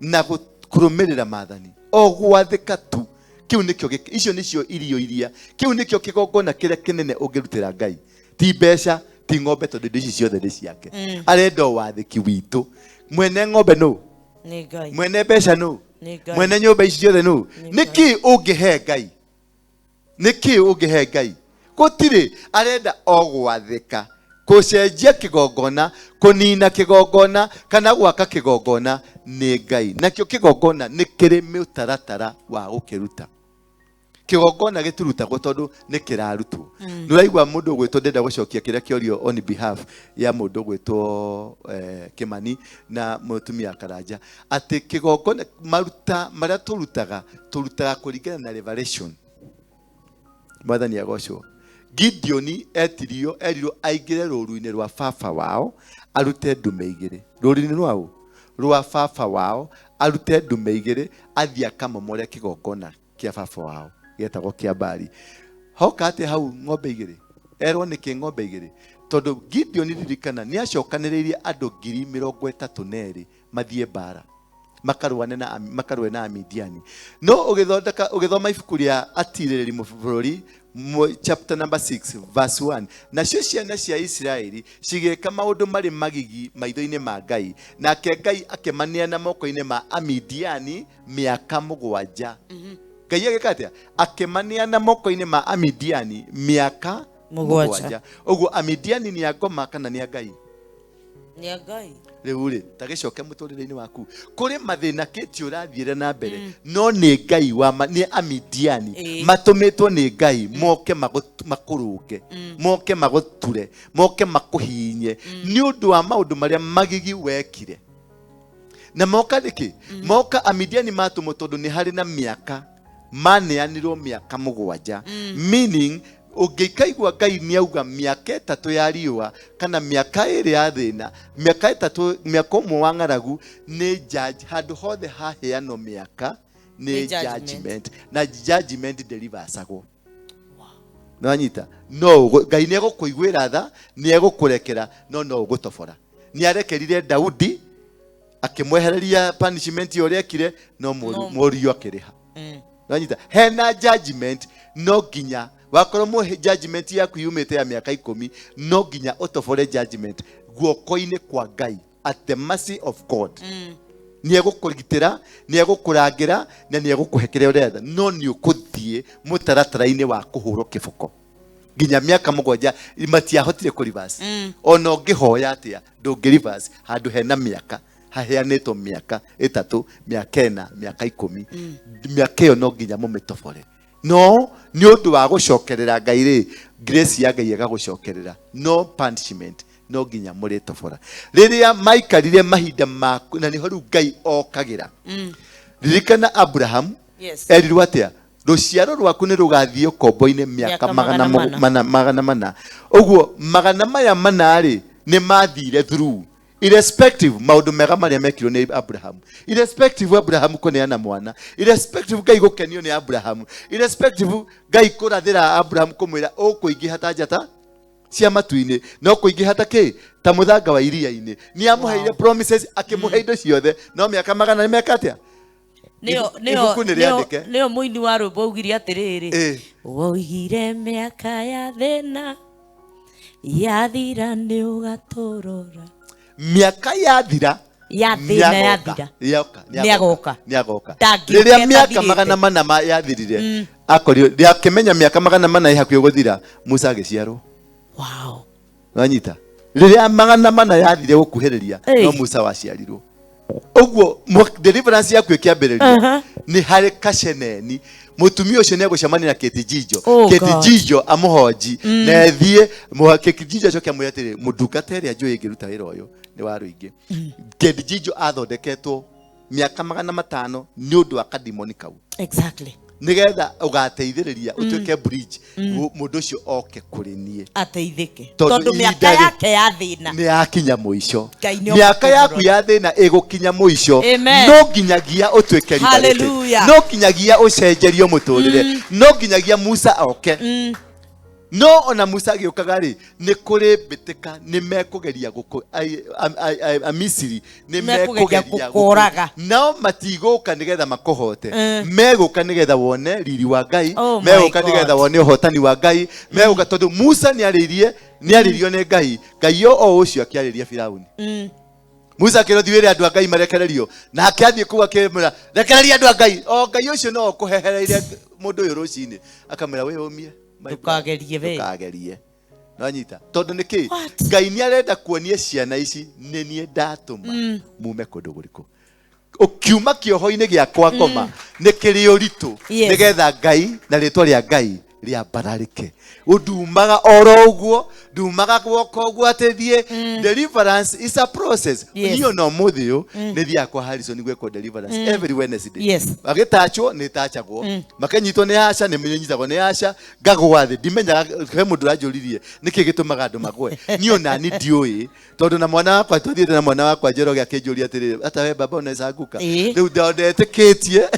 na kũrũmĩrĩra maathani, o gwathĩka tu. Kĩu nĩkĩo icio nĩcio irio iria, kĩu nĩkĩo kĩgongona kĩrĩa kĩnene ũngĩrutĩra Ngai, ti mbeca, ti ng'ombe, tondũ indo ici ciothe nĩ ciake. Arenda o wathĩki witũ. Mwene ng'ombe nũ? Nĩ Ngai. Mwene mbeca nũ? Nĩ Ngai. Mwene nyũmba ici ciothe nũ? Nĩ Nĩ kĩ ũngĩhe Ngai? Nĩ kĩ ũngĩhe Ngai? Gũtirĩ. Arenda o gwathĩka. Kũcenjia kĩgongona, kũnina kĩgongona kana gwaka kĩgongona nĩ Ngai. Nakĩo kĩgongona nĩ kĩrĩ mũtaratara wa gũkĩruta. Kĩgongona gĩtirutagwo tondũ nĩ kĩrarutwo. Nĩ ũraigua mũndũ ũgwĩtwo, ndĩrenda gũcokia kĩrĩa kĩorio on behalf ya mũndũ ũgwĩtwo Kĩmani na mũtumia Karanja, atĩ kĩgongona, maruta marĩa tũrutaga, tũrutaga kũringana na revelation. Mwathani agocwo. Gideoni etirio, erirwo aingĩre rũru-inĩ rwa baba wao arute ndume igĩrĩ. Rũru-inĩ rwao rwa baba wao arute ndume igĩrĩ, athiĩ akamomore kĩgongona kĩa baba wao gĩetagwo kĩa Baali. Hoka atĩ hau ng'ombe igĩrĩ, erwo nĩkĩ ng'ombe igĩrĩ? Tondũ Gideoni, ririkana, nĩ acokanĩrĩirie andũ 32,000 mathiĩ mbara makarũane na makarũe na Amidiani. No ũgĩthondeka, ũgĩthoma ibuku rĩa Atirĩrĩri Bũrũri chapter number 6 verse 1, nacio ciana cia Isiraeli cigĩka maũndũ marĩ magigi maitho-inĩ ma Ngai, nake Ngai akĩmaneana moko-inĩ ma Amidiani mĩaka 7. Ngai agĩka atĩa? Akĩmaneana moko-inĩ ma Amidiani mĩaka 7. 7. Ũguo Amidiani nĩ a ngoma kana nĩ a Ngai? Nĩ a Ngai. Rĩu rĩ, ta gĩcoke mũtũrĩre-inĩ waku kũrĩ mathĩna kĩti ũrathiĩre na mbere, no nĩ Ngai wa nĩ Amidiani matũmĩtwo nĩ Ngai moke makũrũnge, moke magũture, moke makũhinye nĩ ũndũ wa maũndũ marĩa magigi wekire. Na moka nĩkĩ? Moka Amidiani matũmwo tondũ nĩ harĩ na mĩaka maneanirwo, mĩaka 7. Meaning ũngĩkaigua Ngai nĩ auga mĩaka 3 ya riũa kana mĩaka 2 ya thĩna, mĩaka 3, mĩaka 1 wa ng'aragu, nĩ judge. Handũ hothe haheanwo mĩaka nĩ Nĩ judgment. Judgment. Na judgment deliversagwo. Nĩwanyita? No Ngai nĩ egũkũiguĩra tha, nĩ egũkũrekera, no no ũgũtobora. Nĩ arekerire Daudi akĩmwehereria punishment ũrĩa ekire, no mũriũ akĩrĩha. Nĩwanyita? Hena judgment, no nginya wakorwo judgment yaku yumĩte ya mĩaka 10, no nginya ũtobore judgment guoko-inĩ kwa Ngai, at the mercy of God. Nĩ egũkũgitĩra, nĩ egũkũrangĩra na nĩ egũkũhe kĩrĩa ũretha, no nĩ ũkũthiĩ mũtaratara-inĩ wa kũhũrwo kĩboko nginya mĩaka 7. Matiahotire kũ reverse. Ona ũngĩhoya atĩa ndũngĩ reverse handũ hena mĩaka haheanĩtwo, mĩaka 3, mĩaka 4, mĩaka 10. Mĩaka ĩyo no nginya mũmĩtobore, no nĩ ũndũ wa gũcokerera Ngai rĩ, grace ya Ngai ĩgagũcokerera, no punishment no nginya mũrĩtobora. Rĩrĩa maikarire mahinda maku, na nĩho rĩu Ngai okagĩra. Ririkana Abraham. Erirwo atĩa? Rũciaro rwaku nĩ rũgathiĩ ũkombo-inĩ mĩaka Mĩaka magana magana mũ- mana. mana magana mana. Ũguo magana maya mana rĩ nĩ mathire through irrespective maũndũ mega marĩa mekirwo nĩ Abraham, irrespective Abraham kũneana mwana, irrespective Ngai gũkenio nĩ Abraham, irrespective Ngai kũrathĩra Abraham kũmwĩra ũkũingĩha ta njata cia matu-inĩ no kũingĩha ta kĩ ta mũthanga wa iria-inĩ. Nĩ amũheire promises, akĩmũhe indo ciothe, no mĩaka magana nĩ meka atĩa? Nĩyo nĩyo Ibuku nĩ nĩyo rĩandĩke. nĩyo mũini wa rwĩmbo augire atĩrĩrĩ, Ĩ. woigire mĩaka ya thĩna yathira nĩ ũgatũrora. Mĩaka yathira. Ya thĩna yathira. Yoka. Nĩagoka. Nĩagoka. Ndangĩũka Rĩrĩa mĩaka ĩtathirĩte. magana mana yathirire, akorirwo akĩmenya mĩaka magana mana ĩ hakuhĩ gũthira, Musa agĩciarwo. Wow. Wanyita rĩrĩa magana mana yathire gũkuhĩrĩria, Ĩ. no Musa waciarirwo. Ũguo deliverance yaku ĩkĩambĩrĩria nĩ harĩ kaceneni mũtumia ũcio nĩegũcemania na Kĩtijinjo. Oh, God. Kĩtijinjo amũhonji na ethiĩ Kĩtijinjo acoke amwĩre atĩrĩ, mũndungata ĩrĩa njũĩ ĩngĩruta wĩra ũyũ nĩ wa rũingĩ. Kĩtijinjo athondeketwo mĩaka magana matano nĩ ũndũ wa kadimoni kau, nĩgetha ũgateithĩrĩria ũtuĩke bridge, mũndũ ũcio oke kũrĩ niĩ ateithĩke, Tondũ tondũ mĩaka ihinda rĩ- yake ya thĩna nĩ yakinya mũico. Ngai nĩ Mĩaka yaku ũkũmũrora. ya thĩna ĩgũkinya mũico. Amen. No nginyagia ũtuĩke liberated. Hallelujah. No nginyagia ũcenjerio mũtũrĩre, no nginyagia Musa oke. No ona Musa agĩũkaga rĩ, nĩ kũrĩ mbĩtĩka nĩ mekũgeria gũkũ Amisiri nĩ Mekũgeria mekũgeria gũkũũraga. Nao matigũka nĩgetha makũhote, megũka nĩgetha wone riri wa Ngai. Oh my Megũka God. nĩgetha wone ũhotani wa Ngai. Megũka tondũ Musa nĩarĩirie, nĩarĩirio nĩ Ngai. Ngai o ũcio akĩarĩria Firauni. Musa akĩrwo thiĩ wĩre andũ a Ngai marekererio, nake athiĩ kũu akĩmwĩra rekereria andũ a Ngai. O Ngai ũcio no ũkũhehereire mũndũ ũyũ rũcinĩ akamwĩra wĩyũmie, my brother. Ndũkagerie we. Ndũkagerie. Nonyita tondũ nĩ kĩ Ngai nĩ arenda kuonia ciana ici nĩ niĩ ndatũma mume kũndũ gũrĩkũ. Ũkiuma kĩoho-inĩ gĩa kwa ngoma nĩ kĩrĩ ũritũ, nĩgetha Ngai na rĩtwa rĩa Ngai rĩambararĩke. Ndumaga oro ũguo, ndumaga guoko ũguo atĩ thiĩ. Deliverance is a process. Niĩ ona ũmũthĩ ũyũ nĩ thiaga kwa Harrison gwĩkwo deliverance every Wednesday. Agĩtachwo nĩ tachagwo, makanyitwo nĩ aca nĩ nyitagwo nĩ aca, ngagwa thĩ. Ndimenyaga he mũndũ ũranjũririe nĩkĩ gĩtũmaga andũ magwe. Niĩ ona ni ndiũĩ, tondũ na mwana wakwa twathiĩte na mwana wakwa Njoroge akĩnjũria atĩrĩrĩ, ata we baba unaweza anguka? Rĩu ndetĩkĩtie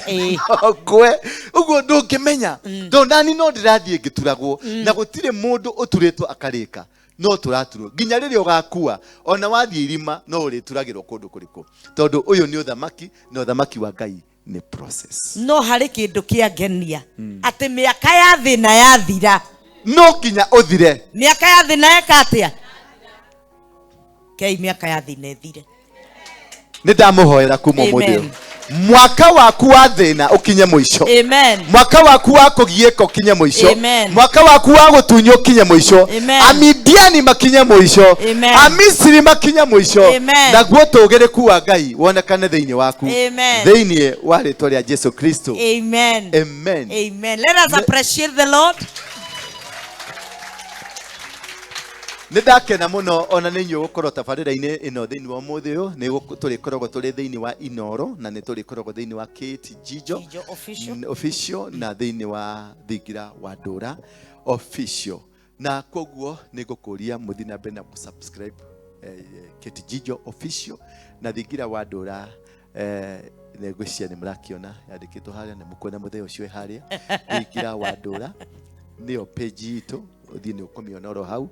ngwe ũguo ndũngĩmenya, tondũ nani no ndĩrathiĩ ngĩturagwo, na gũtirĩ mũndũ ũturĩtwo akarĩka, no tũraturwo nginya rĩrĩa ũgakua. Ona wathiĩ irima no ũrĩturagĩrwo kũndũ kũrĩkũ, tondũ ũyũ nĩ ũthamaki, na ũthamaki wa Ngai nĩ process. No harĩ kĩndũ kĩangenia atĩ mĩaka ya thĩna yathira, no nginya ũthire. Mĩaka ya thĩna eka atĩa kei mĩaka ya thĩna ĩthire. Nĩ ndamũhoera kuma ũmũthĩ Amen. ũyũ. Mwaka waku wa thĩna ũkinye mũico. Amen. Mwaka waku wa kũgiĩka ũkinye mũico. Amen. Mwaka waku wa gũtunywo ũkinye mũico. Amen. Amidiani makinye mũico. Amen. Amisiri makinye mũico. Amen. Naguo tũgĩrĩku wa Ngai wonekane thĩinĩ waku, Amen. thĩinĩ wa rĩtwa rĩa Jesu Kristo. Amen. Amen. Amen. Let us appreciate the Lord. Nĩ ndakena mũno ona nĩ inyuĩ gũkorwo tabarĩra-inĩ ĩno thĩinĩ wa ũmũthĩ ũyũ. Nĩ tũrĩkoragwo tũrĩ thĩinĩ wa Inoro, na nĩ tũrĩkoragwo thĩinĩ wa Kate Jijo Jijo Official. Official, na thĩinĩ wa Thingira wa Ndũra Official. Na koguo nĩ ngũkũria mũthiĩ na mbere na gũ-subscribe Kate Jijo Official na Thingira wa Ndũra. Nĩ ngwĩciria nĩ mũrakĩona yandĩkĩtwo harĩa, nĩ mũkuona mũthenya ũcio wĩ harĩa Thingira wa Ndũra, nĩyo page itũ, ũthiĩ nĩ ũkũmĩona oro hau.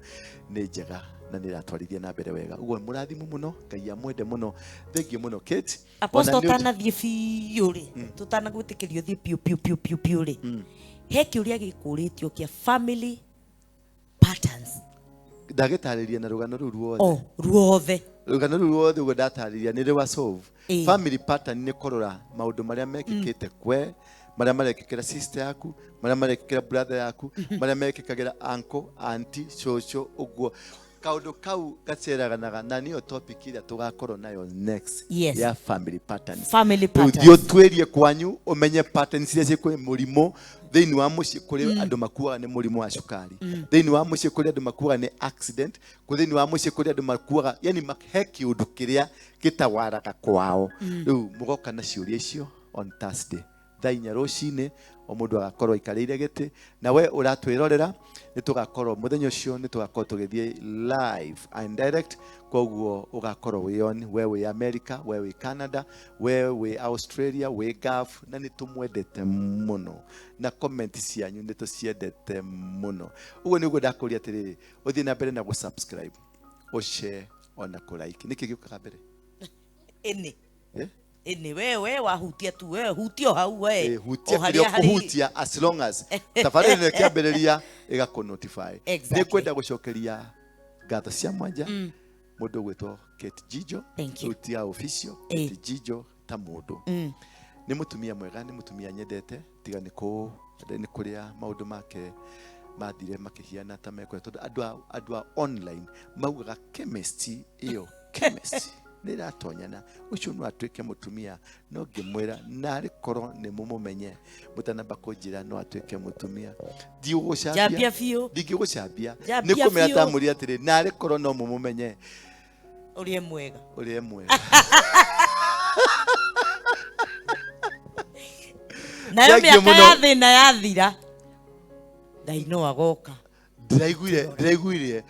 Nĩ njega na nĩ ĩratwarithia na mbere wega. Ũguo mũrathimu mũno, Ngai amwende mũno. Thengiũ mũno Kate. Apostle, Ona nĩ ũndũ- ũtanathiĩ biũ rĩ, tũtanagwĩtĩkĩria ũthiĩ biũ biũ biũ biũ biũ rĩ, he kĩũria gĩkũrĩtio kĩa family patterns. Ndagĩtarĩria na rũgano rũu ruothe. O ruothe. Rũgano rũu ruothe ũguo ndatarĩria nĩ rwa solve. Family pattern nĩ kũrora maũndũ marĩa mekĩkĩte kwe, marĩa marekĩkĩra sister yaku, marĩa marekĩkĩra brother yaku, marĩa mekĩkagĩra uncle, auntie, cũcũ, ũguo kaũndũ kau gaceraganaga, na nĩyo topic ĩrĩa tũgakorwo nayo next, ya family patterns. Family Rĩu patterns. thiĩ ũtuĩrie kwanyu ũmenye patterns iria ciĩ mũrimũ thĩinĩ wa mũciĩ. Kũrĩ andũ makuaga nĩ mũrimũ wa cukari thĩinĩ wa mũciĩ, kũrĩ andũ makuaga nĩ accident, thĩinĩ wa mũciĩ kũrĩ andũ makuaga, yani he kĩũndũ kĩrĩa gĩtawaraga kwao. Rĩu mũgoka na ciũria icio on Thursday. Thaa 4 rũcinĩ o mũndũ agakorwo aikarĩire gĩtĩ, na we ũratwĩrorera nĩ tũgakorwo mũthenya ũcio nĩ tũgakorwo tũgĩthiĩ live and direct. Koguo ũgakorwo wĩ on, we wĩ America, we wĩ Canada, we wĩ Australia, wĩ Gulf, na nĩ tũmwendete mũno na comment cianyu nĩ tũciendete mũno. Ũguo nĩguo ndakũria atĩrĩrĩ, ũthiĩ na mbere na gũ-subscribe, ũshare ona kũ-like. Nĩkĩ gĩũkaga mbere? Ĩnĩ. Eh? Ĩnĩ, we wahutia tu, we hutia o hau we. Eh, hutia O harĩa kĩrĩa ũkũhutia as long as tabarĩra ĩno ĩkĩambĩrĩria ĩgakũ-notify. Exactly. Nĩ kwenda gũcokeria ngatho cia mwanja mũndũ ũgwĩtwo Kate Jijo. Thank you. Rĩu ti official, Kate Jijo ta mũndũ. Nĩ mũtumia mwega, nĩ mũtumia nyendete, tiga nĩ kũrĩa maũndũ make mathire makĩhiana ta mekwenda, tondũ andũ a online maugaga chemistry ĩyo, chemistry nĩ ĩratonyana, ũcio no atuĩke mũtumia. No ngĩmwĩra narĩ korwo nĩ mũmũmenye mũtanamba kũnjĩra no atuĩke mũtumia. Ndiũgũcambia. Njambia biũ. Ndingĩgũcambia. Njambia Nĩ kũmĩra biũ. ndamwĩrire atĩrĩ, narĩ korwo no mũmũmenye ũrĩa mwega. Ũrĩa mwega. Nayo Thank you mĩaka mũno. ya thĩna yathira, Ngai no agoka. Ndĩraiguire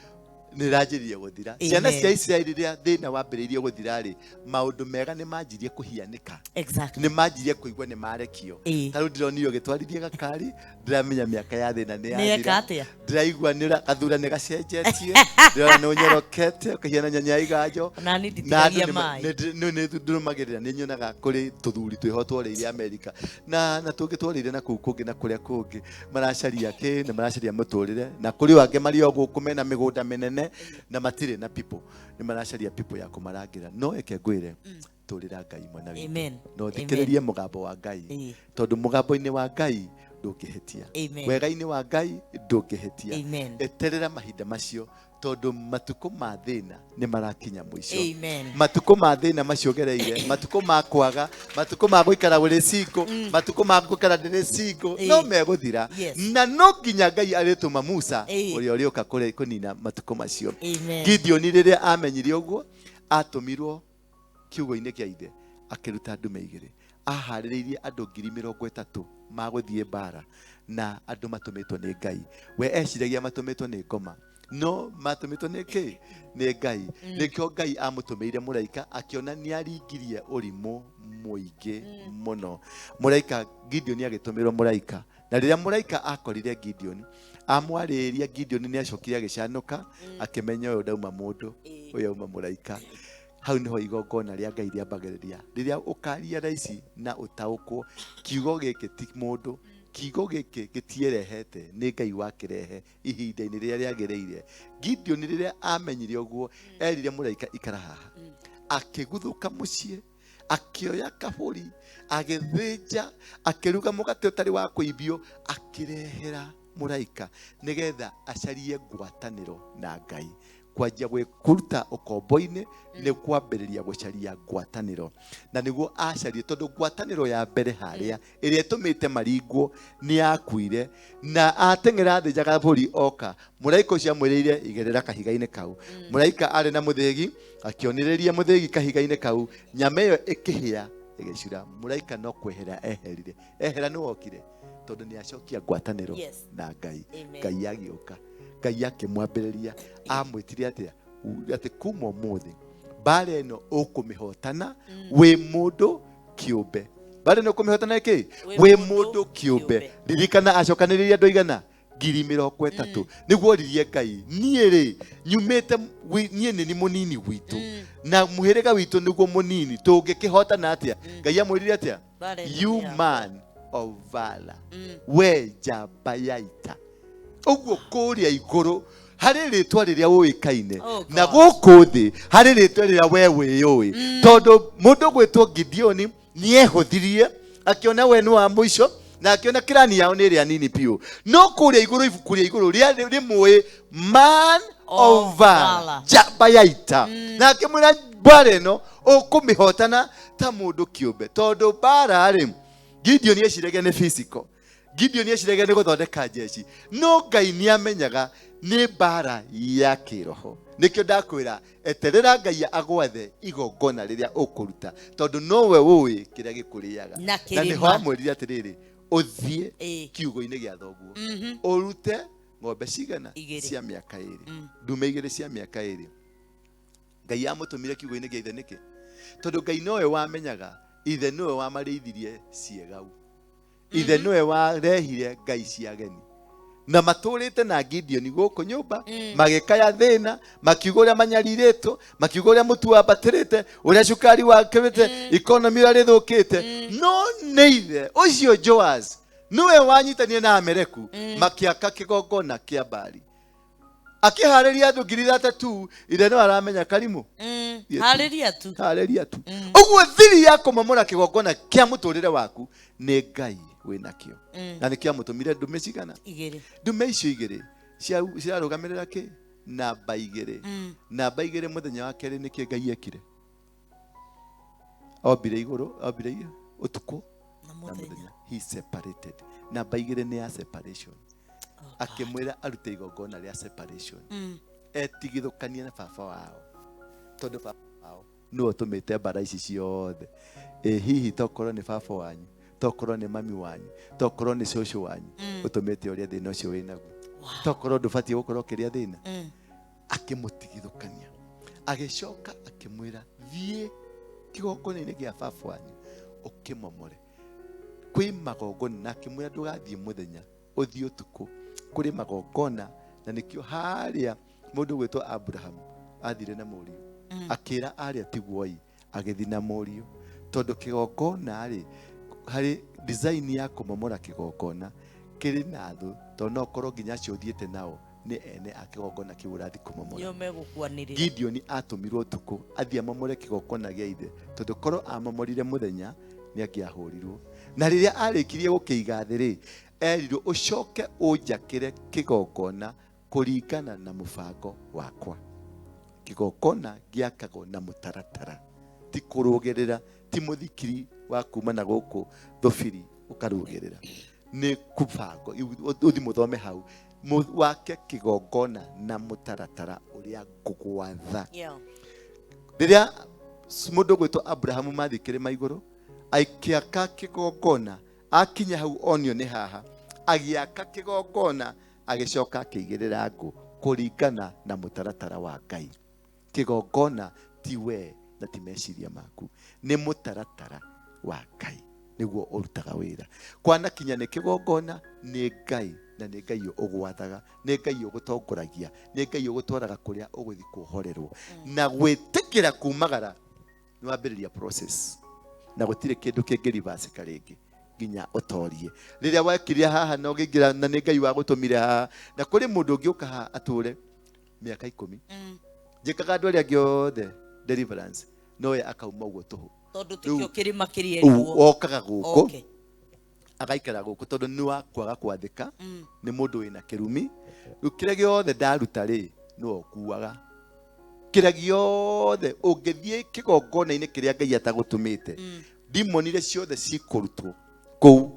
nĩ ĩranjĩrĩria gũthira. Amen. Ciana cia Isiraeli rĩrĩa thĩna wambĩrĩirie gũthira rĩ, maũndũ mega nĩ manjirie kũhianĩka. Exactly. Nĩ manjirie kũigua nĩ marekio. Ĩĩ. Ta rĩu ndĩronire ũgĩtwarithia gakari, ndĩramenya mĩaka ya thĩna nĩ Nĩ eka yathira. atĩa? Ndĩraigua nĩ gathura nĩ gacenjetie, ndĩrona nĩ ũnyorokete, ũkahiana nyanya ya iganjo. Ona niĩ Na andũ nditigagia nĩ maĩ. nĩ ndũrũmagĩrĩra, nĩ nyonaga kũrĩ tũthuri twĩho tworĩire Amerika na tũngĩ tworĩire na kũu kũngĩ na kũrĩa kũngĩ, maracaria kĩ na maracaria mũtũrĩre, na kũrĩ o angĩ marĩ o gũkũ mena mĩgũnda mĩnene na matirĩ na people, nĩ maracaria people ya kũmarangĩra. No eke ngwĩre, tũrĩra Ngai mwana witũ. Amen. No thikĩrĩrie mũgambo wa Ngai, Ĩĩ. tondũ mũgambo-inĩ wa Ngai ndũngĩhĩtia. Amen. Wega-inĩ wa Ngai ndũngĩhĩtia. Amen. Eterera mahinda macio, tondũ matukũ ma thĩna nĩ marakinya mũico. Amen. Matukũ ma thĩna macio ũgereire, matukũ ma kwaga, matukũ ma gũikara ũrĩ single, matukũ ma gũikara ndĩrĩ single, no megũthira. Yes. Na no nginya Ngai arĩtũma Musa ũrĩa ũrĩũka kũnina matukũ macio. Amen. Gideoni rĩrĩa amenyire ũguo, atũmirwo kiugo-inĩ kĩa ithe, akĩruta ndume igĩrĩ. Aharĩrĩirie andũ 30,000 magũthiĩ mbara, na andũ matũmĩtwo nĩ Ngai. We eciragia matũmĩtwo nĩ ngoma, no matũmĩtwo nĩ kĩ? Nĩ Ngai. Nĩkĩo Ngai amũtũmĩire mũraika, akĩona nĩ aringirie ũrimũ mũingĩ mũno. Mũraika Gideoni agĩtũmĩrwo mũraika, na rĩrĩa mũraika akorire Gideoni amwarĩria, Gideoni nĩ acokire agĩcanũka, akĩmenya ũyũ ndauma mũndũ, ũyũ auma mũraika. Hau niho igongona rĩa Ngai rĩambagĩrĩria. Rĩrĩa ũkaria raici na ũtaũkwo, kiugo gĩkĩ ti mũndũ, kiugo gĩkĩ gĩtierehete, nĩ Ngai wakĩrehe ihinda-inĩ rĩrĩa rĩagĩrĩire. Gideoni rĩrĩa amenyire ũguo, erire mũraika ikara haha, akĩguthũka mũciĩ, akĩoya kabũri, agĩthĩnja, akĩruga mũgate ũtarĩ wa kũimbio, akĩrehera mũraika nĩgetha acarie ngwatanĩro na Ngai. Kwanjia gwĩkuruta ũkombo-inĩ nĩ kwambĩrĩria gũcaria ngwatanĩro, na nĩguo acarie, tondũ ngwatanĩro ya mbere harĩa ĩrĩa ĩtũmĩte maringwo nĩ yakuire, na ateng'era thĩnja kabũri oka, mũraika ũcio amwĩrĩire igĩrĩra kahiga-inĩ kau. Mũraika arĩ na mũthĩgi, akĩonĩrĩria mũthĩgi kahiga-inĩ kau, nyama ĩyo ĩkĩhĩa ĩgĩcura. Mũraika no kwehera eherire, ehera nĩ wokire, tondũ nĩ acokia ngwatanĩro Yes. na Ngai. Amen. Ngai agĩũka, Ngai akĩmwambĩrĩria, amwĩtire atĩa? Atĩ kuma ũmũthĩ mbara ĩno ũkũmĩhotana wĩ mũndũ kĩũmbe. Mbara ĩno ũkũmĩhotana kĩ? Wĩ mũndũ kĩũmbe. Ririkana acokanĩrĩria andũ aigana? 30,000. Nĩguo oririe Ngai, niĩ rĩ nyumĩte niĩ nĩ mũnini gwitũ, na mũhĩrĩga witũ nĩguo mũnini, tũngĩkĩhotana atĩa? Ngai amwĩrire atĩa? Mbara ĩno You nĩ yakwa. man of valor, we njamba ya ita. Ũguo kũrĩa igũrũ harĩ rĩtwa rĩrĩa ũĩkaine, Oh, na God. gũkũ thĩ harĩ rĩtwa rĩrĩa we wĩyũĩ, tondũ mũndũ gwĩtwo Gideoni nĩehũthirie, akĩona we nĩ wa mũico, na akĩona kĩrani yao nĩ ĩrĩa nini biũ, no kũrĩa igũrũ ibuku rĩa igũrũ rĩmũĩ man Of of valor, valor. njamba ya ita, na akĩmwĩra mbara ĩno ũkũmĩhotana ta mũndũ kĩũmbe, tondũ mbara rĩ Gideoni eciragia nĩ physical, Gideoni eciragia nĩ gũthondeka jeshi, no Ngai nĩ amenyaga nĩ mbara ya kĩroho. Nĩkĩo ndakwĩra eterera Ngai agwathe igongona rĩrĩa ũkũruta, tondũ nowe ũĩ kĩrĩa gĩkũrĩaga. Na Na kĩrĩma. nĩho amwĩrire atĩrĩrĩ, ũthiĩ Ĩĩ. kiugũ-inĩ gĩa thoguo, Mhm. ũrute ng'ombe cigana? Igĩrĩ. Cia mĩaka ĩrĩ, ndume igĩrĩ cia mĩaka ĩrĩ. Ngai amũtũmire kiugũ-inĩ gĩa ithe nĩkĩ? Tondũ Ngai nowe wamenyaga, ithe nowe wamarĩithirie ciegau, ithe nowe warehire ngai cia ageni na matũrĩte na Gideoni gũkũ nyũmba, magĩkaya thĩna, makiuga ũrĩa manyarirĩtwo, makiuga ũrĩa mũtu wambatĩrĩte, ũrĩa cukari wakĩrĩte, ikonomi ũrĩa rĩthũkĩte. No nĩ ithe ũcio Joas nĩwe wanyitanire na Amereku, makĩaka kĩgongona kĩa Baali, akĩharĩria andũ 3,000. Ithe no aramenya karimũ. Thiĩ tu. Harĩria tu. Harĩria tu. Ũguo thiri ya kũmomora kĩgongona kĩa mũtũrĩre waku nĩ Ngai wĩnakĩo. Na nĩkĩo amũtũmire ndume cigana? Igĩrĩ. Ndume icio igĩrĩ cirarũgamĩrĩra kĩ? Namba igĩrĩ. Namba igĩrĩ. Mũthenya wa kerĩ nĩkĩ Ngai ekire? Ombire igũrũ, ombire ũtukũ na na mũthenya. Mũthenya he separated. Namba igĩrĩ nĩ ya separation. Akĩmwĩra arute igongona rĩa separation, etigithũkanie na baba wao, tondũ baba wao nĩwe ũtũmĩte mbara ici ciothe. Ĩ hihi tokorwo nĩ baba wanyu, tokorwo nĩ mami wanyu, tokorwo nĩ cũcũ wanyu ũtũmĩte ũrĩa thĩna ũcio wĩ naguo, tokorwo ndũbatiĩ gũkorwo ũkĩrĩa thĩna. Akĩmũtigithũkania, agĩcoka akĩmwĩra, thiĩ kĩgongona-inĩ gĩa baba wanyu ũkĩmomore. Kwĩ magongona, na akĩmwĩra ndũgathiĩ mũthenya, ũthiĩ ũtukũ, kũrĩ magongona. Na nĩkĩo harĩa mũndũ gwĩtwo Abrahamu athire na mũriũ, akĩra arĩa tiguoi, agĩthiĩ na mũriũ, tondũ kĩgongona rĩ, harĩ design ya kũmomora kĩgongona kĩrĩ na thũ, tondũ no ũkorwo nginya acio ũthiĩte nao nĩ ene a kĩgongona kĩu ũrathiĩ kũmomora. Nĩo megũkuanĩrĩra. Gideoni atũmirwo ũtukũ athiĩ amomore kĩgongona gĩa ithe, tondũ korwo amomorire mũthenya nĩ angĩahũrirwo. Na rĩrĩa arĩkirie gũkĩiga thĩ rĩ, erirwo, ũcoke ũnjakĩre kĩgongona kũringana na mũbango wakwa. Kĩgongona gĩakagwo na mũtaratara, ti kũrũgĩrĩra, ti mũthikiri wa kuma na gũkũ thũbiri ũkarũgĩrĩra, nĩ kũbango. Ũthi mũthome hau, wake kĩgongona na mũtaratara ũrĩa ngũgwatha. Rĩrĩa mũndũ gwĩtwo Abrahamu mathiĩ kĩrĩma igũrũ akĩaka kĩgongona, akinya hau onio nĩ haha, agĩaka kĩgongona, agĩcoka akĩigĩrĩra ngũ kũringana na mũtaratara wa Ngai. Kĩgongona ti we na ti meciria maku, nĩ mũtaratara wa Ngai nĩguo ũrutaga wĩra. Kwanakinya nĩ kĩgongona nĩ Ngai, na nĩ Ngai ũgwathaga, nĩ Ngai ũgũtongoragia, nĩ Ngai ũgũtwaraga kũrĩa ũgũthiĩ kuohorerwo na gwĩtĩkĩra kumagara. Nĩ wambĩrĩria process, na gũtirĩ kĩndũ kĩngĩrivacĩka rĩngĩ nginya ũtorie. Rĩrĩa wekire haha na ũgĩingĩra, na nĩ Ngai wagũtũmire haha. Na kũrĩ mũndũ ũngĩ ũka haha atũre mĩaka 10, njĩkaga andũ arĩa angĩ othe deliverance, no we akauma ũguo tũhũ. Tondũ Rĩu- tikĩo kĩrĩma kĩrĩa Ũguo erwo. okaga gũkũ, agaikara gũkũ tondũ nĩ wa kwaga kwathĩka, nĩ mũndũ wĩna kĩrumi. Rĩu kĩrĩa gĩothe ndaruta rĩ, nĩwe ũkuaga kĩrĩa gĩothe. Ũngĩthiĩ kĩgongona-inĩ kĩrĩa Ngai atagũtũmĩte, ndimonire ciothe cikũrutwo kũu,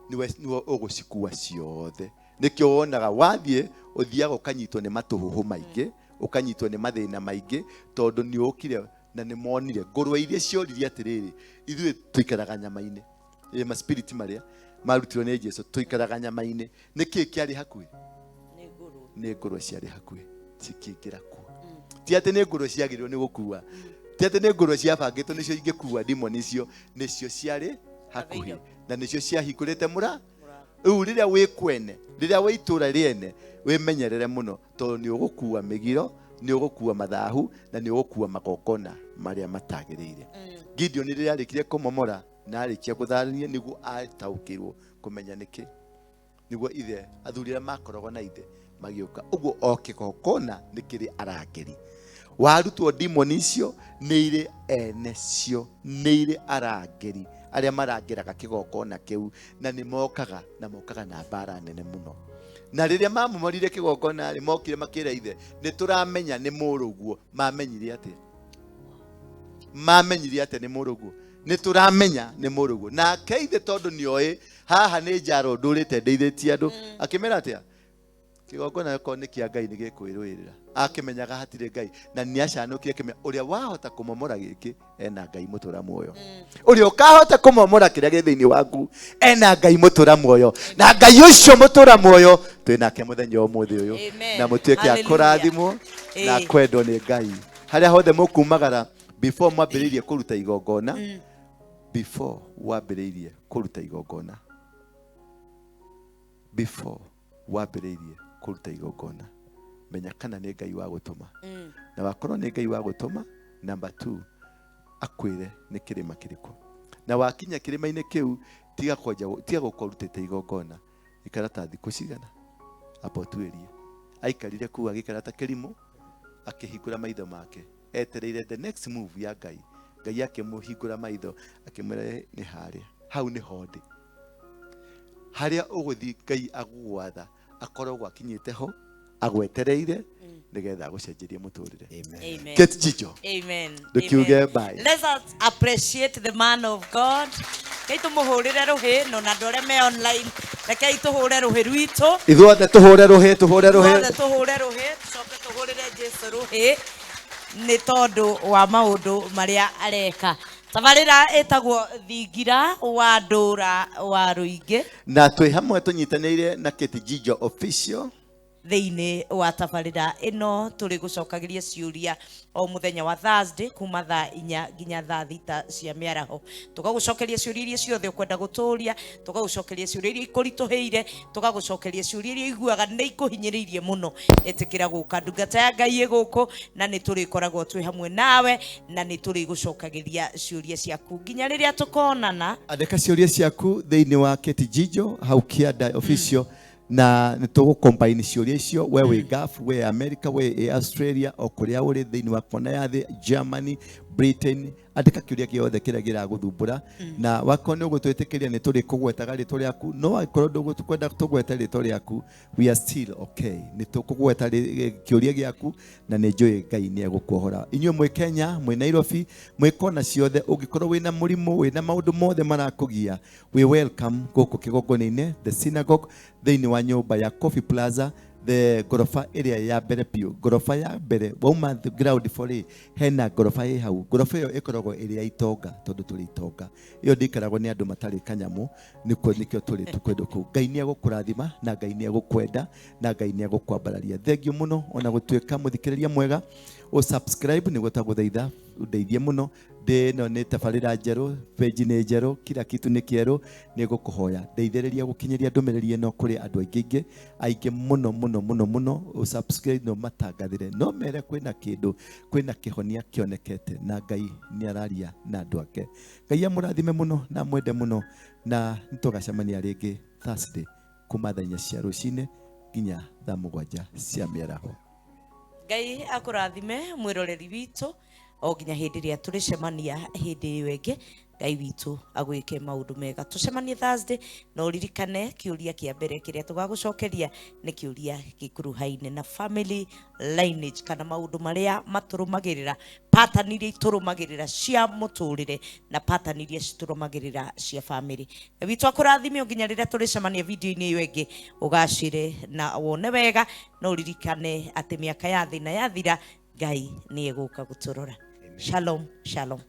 nĩwe nĩwe ũgũcikua ciothe. Nĩkĩo wonaga wathiĩ ũthiaga ũkanyitwo nĩ matũhũhũ maingĩ, ũkanyitwo nĩ mathĩna maingĩ, tondũ nĩ ũkire na nĩ monire ngũrwe iria cioririe atĩrĩrĩ, ithuĩ tũikaraga nyama-inĩ. Ĩ maspiriti marĩa marutirwo nĩ Jesu, tũikaraga nyama-inĩ. Nĩ kĩĩ kĩarĩ hakuhĩ? Nĩ ngũrwe ciarĩ hakuhĩ, cikĩingĩra kuo. Ti atĩ nĩ ngũrwe ciagĩrĩirwo nĩ gũkua, ti atĩ nĩ ngũrwe ciabangĩtwo nĩcio ingĩkua demon icio, nĩcio ciarĩ hakuhĩ na nĩcio ciahingũrĩte mũra. Rĩu rĩrĩa wĩ kwene, rĩrĩa wĩ itũra rĩene, wĩmenyerere mũno, tondũ nĩ ũgũkua mĩgiro, nĩ ũgũkua mathahu, na nĩ ũgũkua magongona marĩa matagĩrĩire. Gideon rĩrĩa arĩkirie kũmomora na arĩkia gũtharania, nĩguo ataũkĩrwo kũmenya nĩkĩ nĩguo ithe athuri arĩa makoragwo na ithe magĩũka. Ũguo o kĩgongona nĩ kĩrĩ arangĩri. Warutwo demon icio nĩ irĩ ene cio, nĩ irĩ arangĩri arĩa marangĩraga kĩgongona kĩu, na nĩ mokaga na mokaga na mbara nene mũno. Na rĩrĩa mamomorire kĩgongona rĩ, mokire makĩra ithe, nĩ tũramenya nĩ mũrũguo. Mamenyire atĩa? Mamenyire atĩa nĩ mũrũguo? Nĩ tũramenya nĩ mũrũguo. Nake ithe, tondũ nĩ oĩ haha nĩ njaro ndũrĩte ndeithĩtie andũ, akĩmera atĩa? Kĩgongona gĩkorwo nĩ kĩa Ngai nĩ gĩkwĩrũĩrĩra. Akĩmenyaga hatirĩ Ngai na nĩ acanũkire akĩmenya ũrĩa wahota kũmomora gĩkĩ ena Ngai mũtũra muoyo. Ũrĩa ũkahota kũmomora kĩrĩa gĩ thĩinĩ waku ena Ngai mũtũra muoyo. Na Ngai ũcio mũtũra muoyo twĩ nake mũthenya ũmũthĩ ũyũ. Amen. Na mũtuĩke a Hallelujah. kũrathimwo na Ĩĩ. kwendwo nĩ Ngai. Harĩa hothe mũkumagara before mwambĩrĩirie kũruta igongona, before wambĩrĩirie kũruta igongona, before wambĩrĩirie kũruta igongona, menya kana nĩ Ngai wa gũtũma. Na wakorwo nĩ Ngai wa gũtũma, number 2 akwĩre nĩ kĩrĩma kĩrĩkũ. Na wakinya kĩrĩma-inĩ kĩu, tiga kwanja, tiga gũkorwo ũrutĩte igongona. Ikara ta thikũ cigana, amba ũtuĩrie. Aikarire kũu agĩikara ta kĩrimũ, akĩhingũra maitho make, etereire the next move ya Ngai. Ngai akĩmũhingũra maitho, akĩmwĩra nĩ harĩa, hau nĩho ndĩ. Harĩa ũgũthiĩ Ngai agũgwatha, akoragwo akinyĩte ho, agwetereire, nĩgetha agũcenjerie mũtũrĩre. Amen. Kate Jijo. Amen. Ndũkiuge Amen. bye. Let us appreciate the man of God. Rekei tũmũhũrĩre rũhĩ no na andũ arĩa me online. Rekei tũhũre rũhĩ rwitũ. Ithuothe tũhũre rũhĩ, tũhũre rũhĩ. Ithuothe tũhũre rũhĩ, tũcoke tũhũrĩre Jesu rũhĩ nĩ tondũ wa maũndũ marĩa areka. Tabarĩra ĩtagwo Thingira wa Ndũra wa Rũingĩ. Na twĩ hamwe tũnyitanĩire na Kate Jijo Official. Thĩinĩ wa tabarĩra ĩno tũrĩ gũcokagĩria ciũria o mũthenya wa Thursday kuma thaa 4 nginya thaa 6 cia mĩaraho. Tũgagũcokeria ciũria iria ciothe ũkwenda gũtũria, tũgagũcokeria ciũria iria ikũritũhĩire, tũgagũcokeria ciũria iria iguaga nĩ ikũhinyĩrĩirie mũno. Ĩtĩkĩra gũka, ndungata ya Ngai ĩ gũkũ na nĩ tũrĩkoragwo twĩ hamwe nawe na nĩ tũrĩgũcokagĩria ciũria ciaku nginya rĩrĩa tũkonana. Andĩka ciũria ciaku thĩinĩ wa Kate Jijo hau Kĩanda Official. Na nĩ tũgũcombine ciũria icio, we wĩ Gulf, we America, we wĩ Australia, o kũrĩa ũrĩ thĩinĩ wa kona ya thĩ, Germany, Britain, andĩka kĩũria gĩothe kĩrĩa kĩragũthumbũra. Na wakorwo nĩ ũgũtwĩtĩkĩria nĩ tũrĩkũgwetaga rĩtwa rĩaku, no angĩkorwo ndũgũkwenda tũgwete rĩtwa rĩaku, we are still okay. Nĩ tũkũgweta kĩũria gĩaku na nĩ njũĩ Ngai nĩ egũkuohora. Inyuĩ mwĩ Kenya, mwĩ Nairobi, mwĩ kona ciothe, ũngĩkorwo wĩna mũrimũ, wĩna maũndũ mothe marakũgia, we welcome gũkũ kĩgongona-inĩ, the synagogue, thĩinĩ wa nyũmba ya Coffee Plaza, the ngoroba ĩrĩa ya mbere biũ, ngoroba ya mbere, wauma the ground floor rĩ, hena ngoroba ĩ hau. Ngoroba ĩyo ĩkoragwo ĩrĩ ya itonga, tondũ tũrĩ itonga. Ĩyo ndĩikaragwo nĩ andũ matarĩ kanyamũ, nĩkuo nĩkĩo tũrĩ tũkwendwo kũu. Ngai nĩ egũkũrathima, na Ngai nĩ egũkwenda, na Ngai nĩ egũkwambararia. Thengiũ mũno, ona gũtuĩka mũthikĩrĩria mwega, ũ subscribe nĩguo twagũthaitha, ũndeithie mũno. Ndĩ ĩno nĩ tabarĩra njerũ, page nĩ njerũ, kila kitu nĩ kĩerũ, nĩ ngũkũhoya ndeithĩrĩria gũkinyĩria ndũmĩrĩri ĩno kũrĩ andũ aingĩ aingĩ, aingĩ mũno mũno mũno mũno. Ũ subscribe no matangathĩre, no mere kwĩna kĩndũ, kwĩna kĩhonia kĩonekete, na Ngai nĩ araria na andũ ake. Ngai amũrathime mũno na amwende mũno, na nĩtũgacemania rĩngĩ Thursday kuma thaa 4 cia rũcinĩ nginya thaa 7 cia mĩaraho. Ngai akũrathime mwĩroreri witũ o nginya hĩndĩ ĩrĩa tũrĩcemania hĩndĩ ĩyo ĩngĩ. Ngai witũ agwĩke maũndũ mega. Tũcemanie Thursday, na ũririkane kĩũria kĩa mbere kĩrĩa tũgagũcokeria nĩ kĩũria gĩkuruhaine na family lineage, kana maũndũ marĩa matũrũmagĩrĩra, pattern iria itũrũmagĩrĩra cia mũtũrĩre na pattern iria citũrũmagĩrĩra cia family. Ngai witũ akũrathime o nginya rĩrĩa tũrĩcemania video-inĩ ĩyo ĩngĩ, ũgacĩre na wone wega, na ũririkane atĩ mĩaka ya thĩna yathira, Ngai nĩ egũka gũtũrora. Shalom, shalom.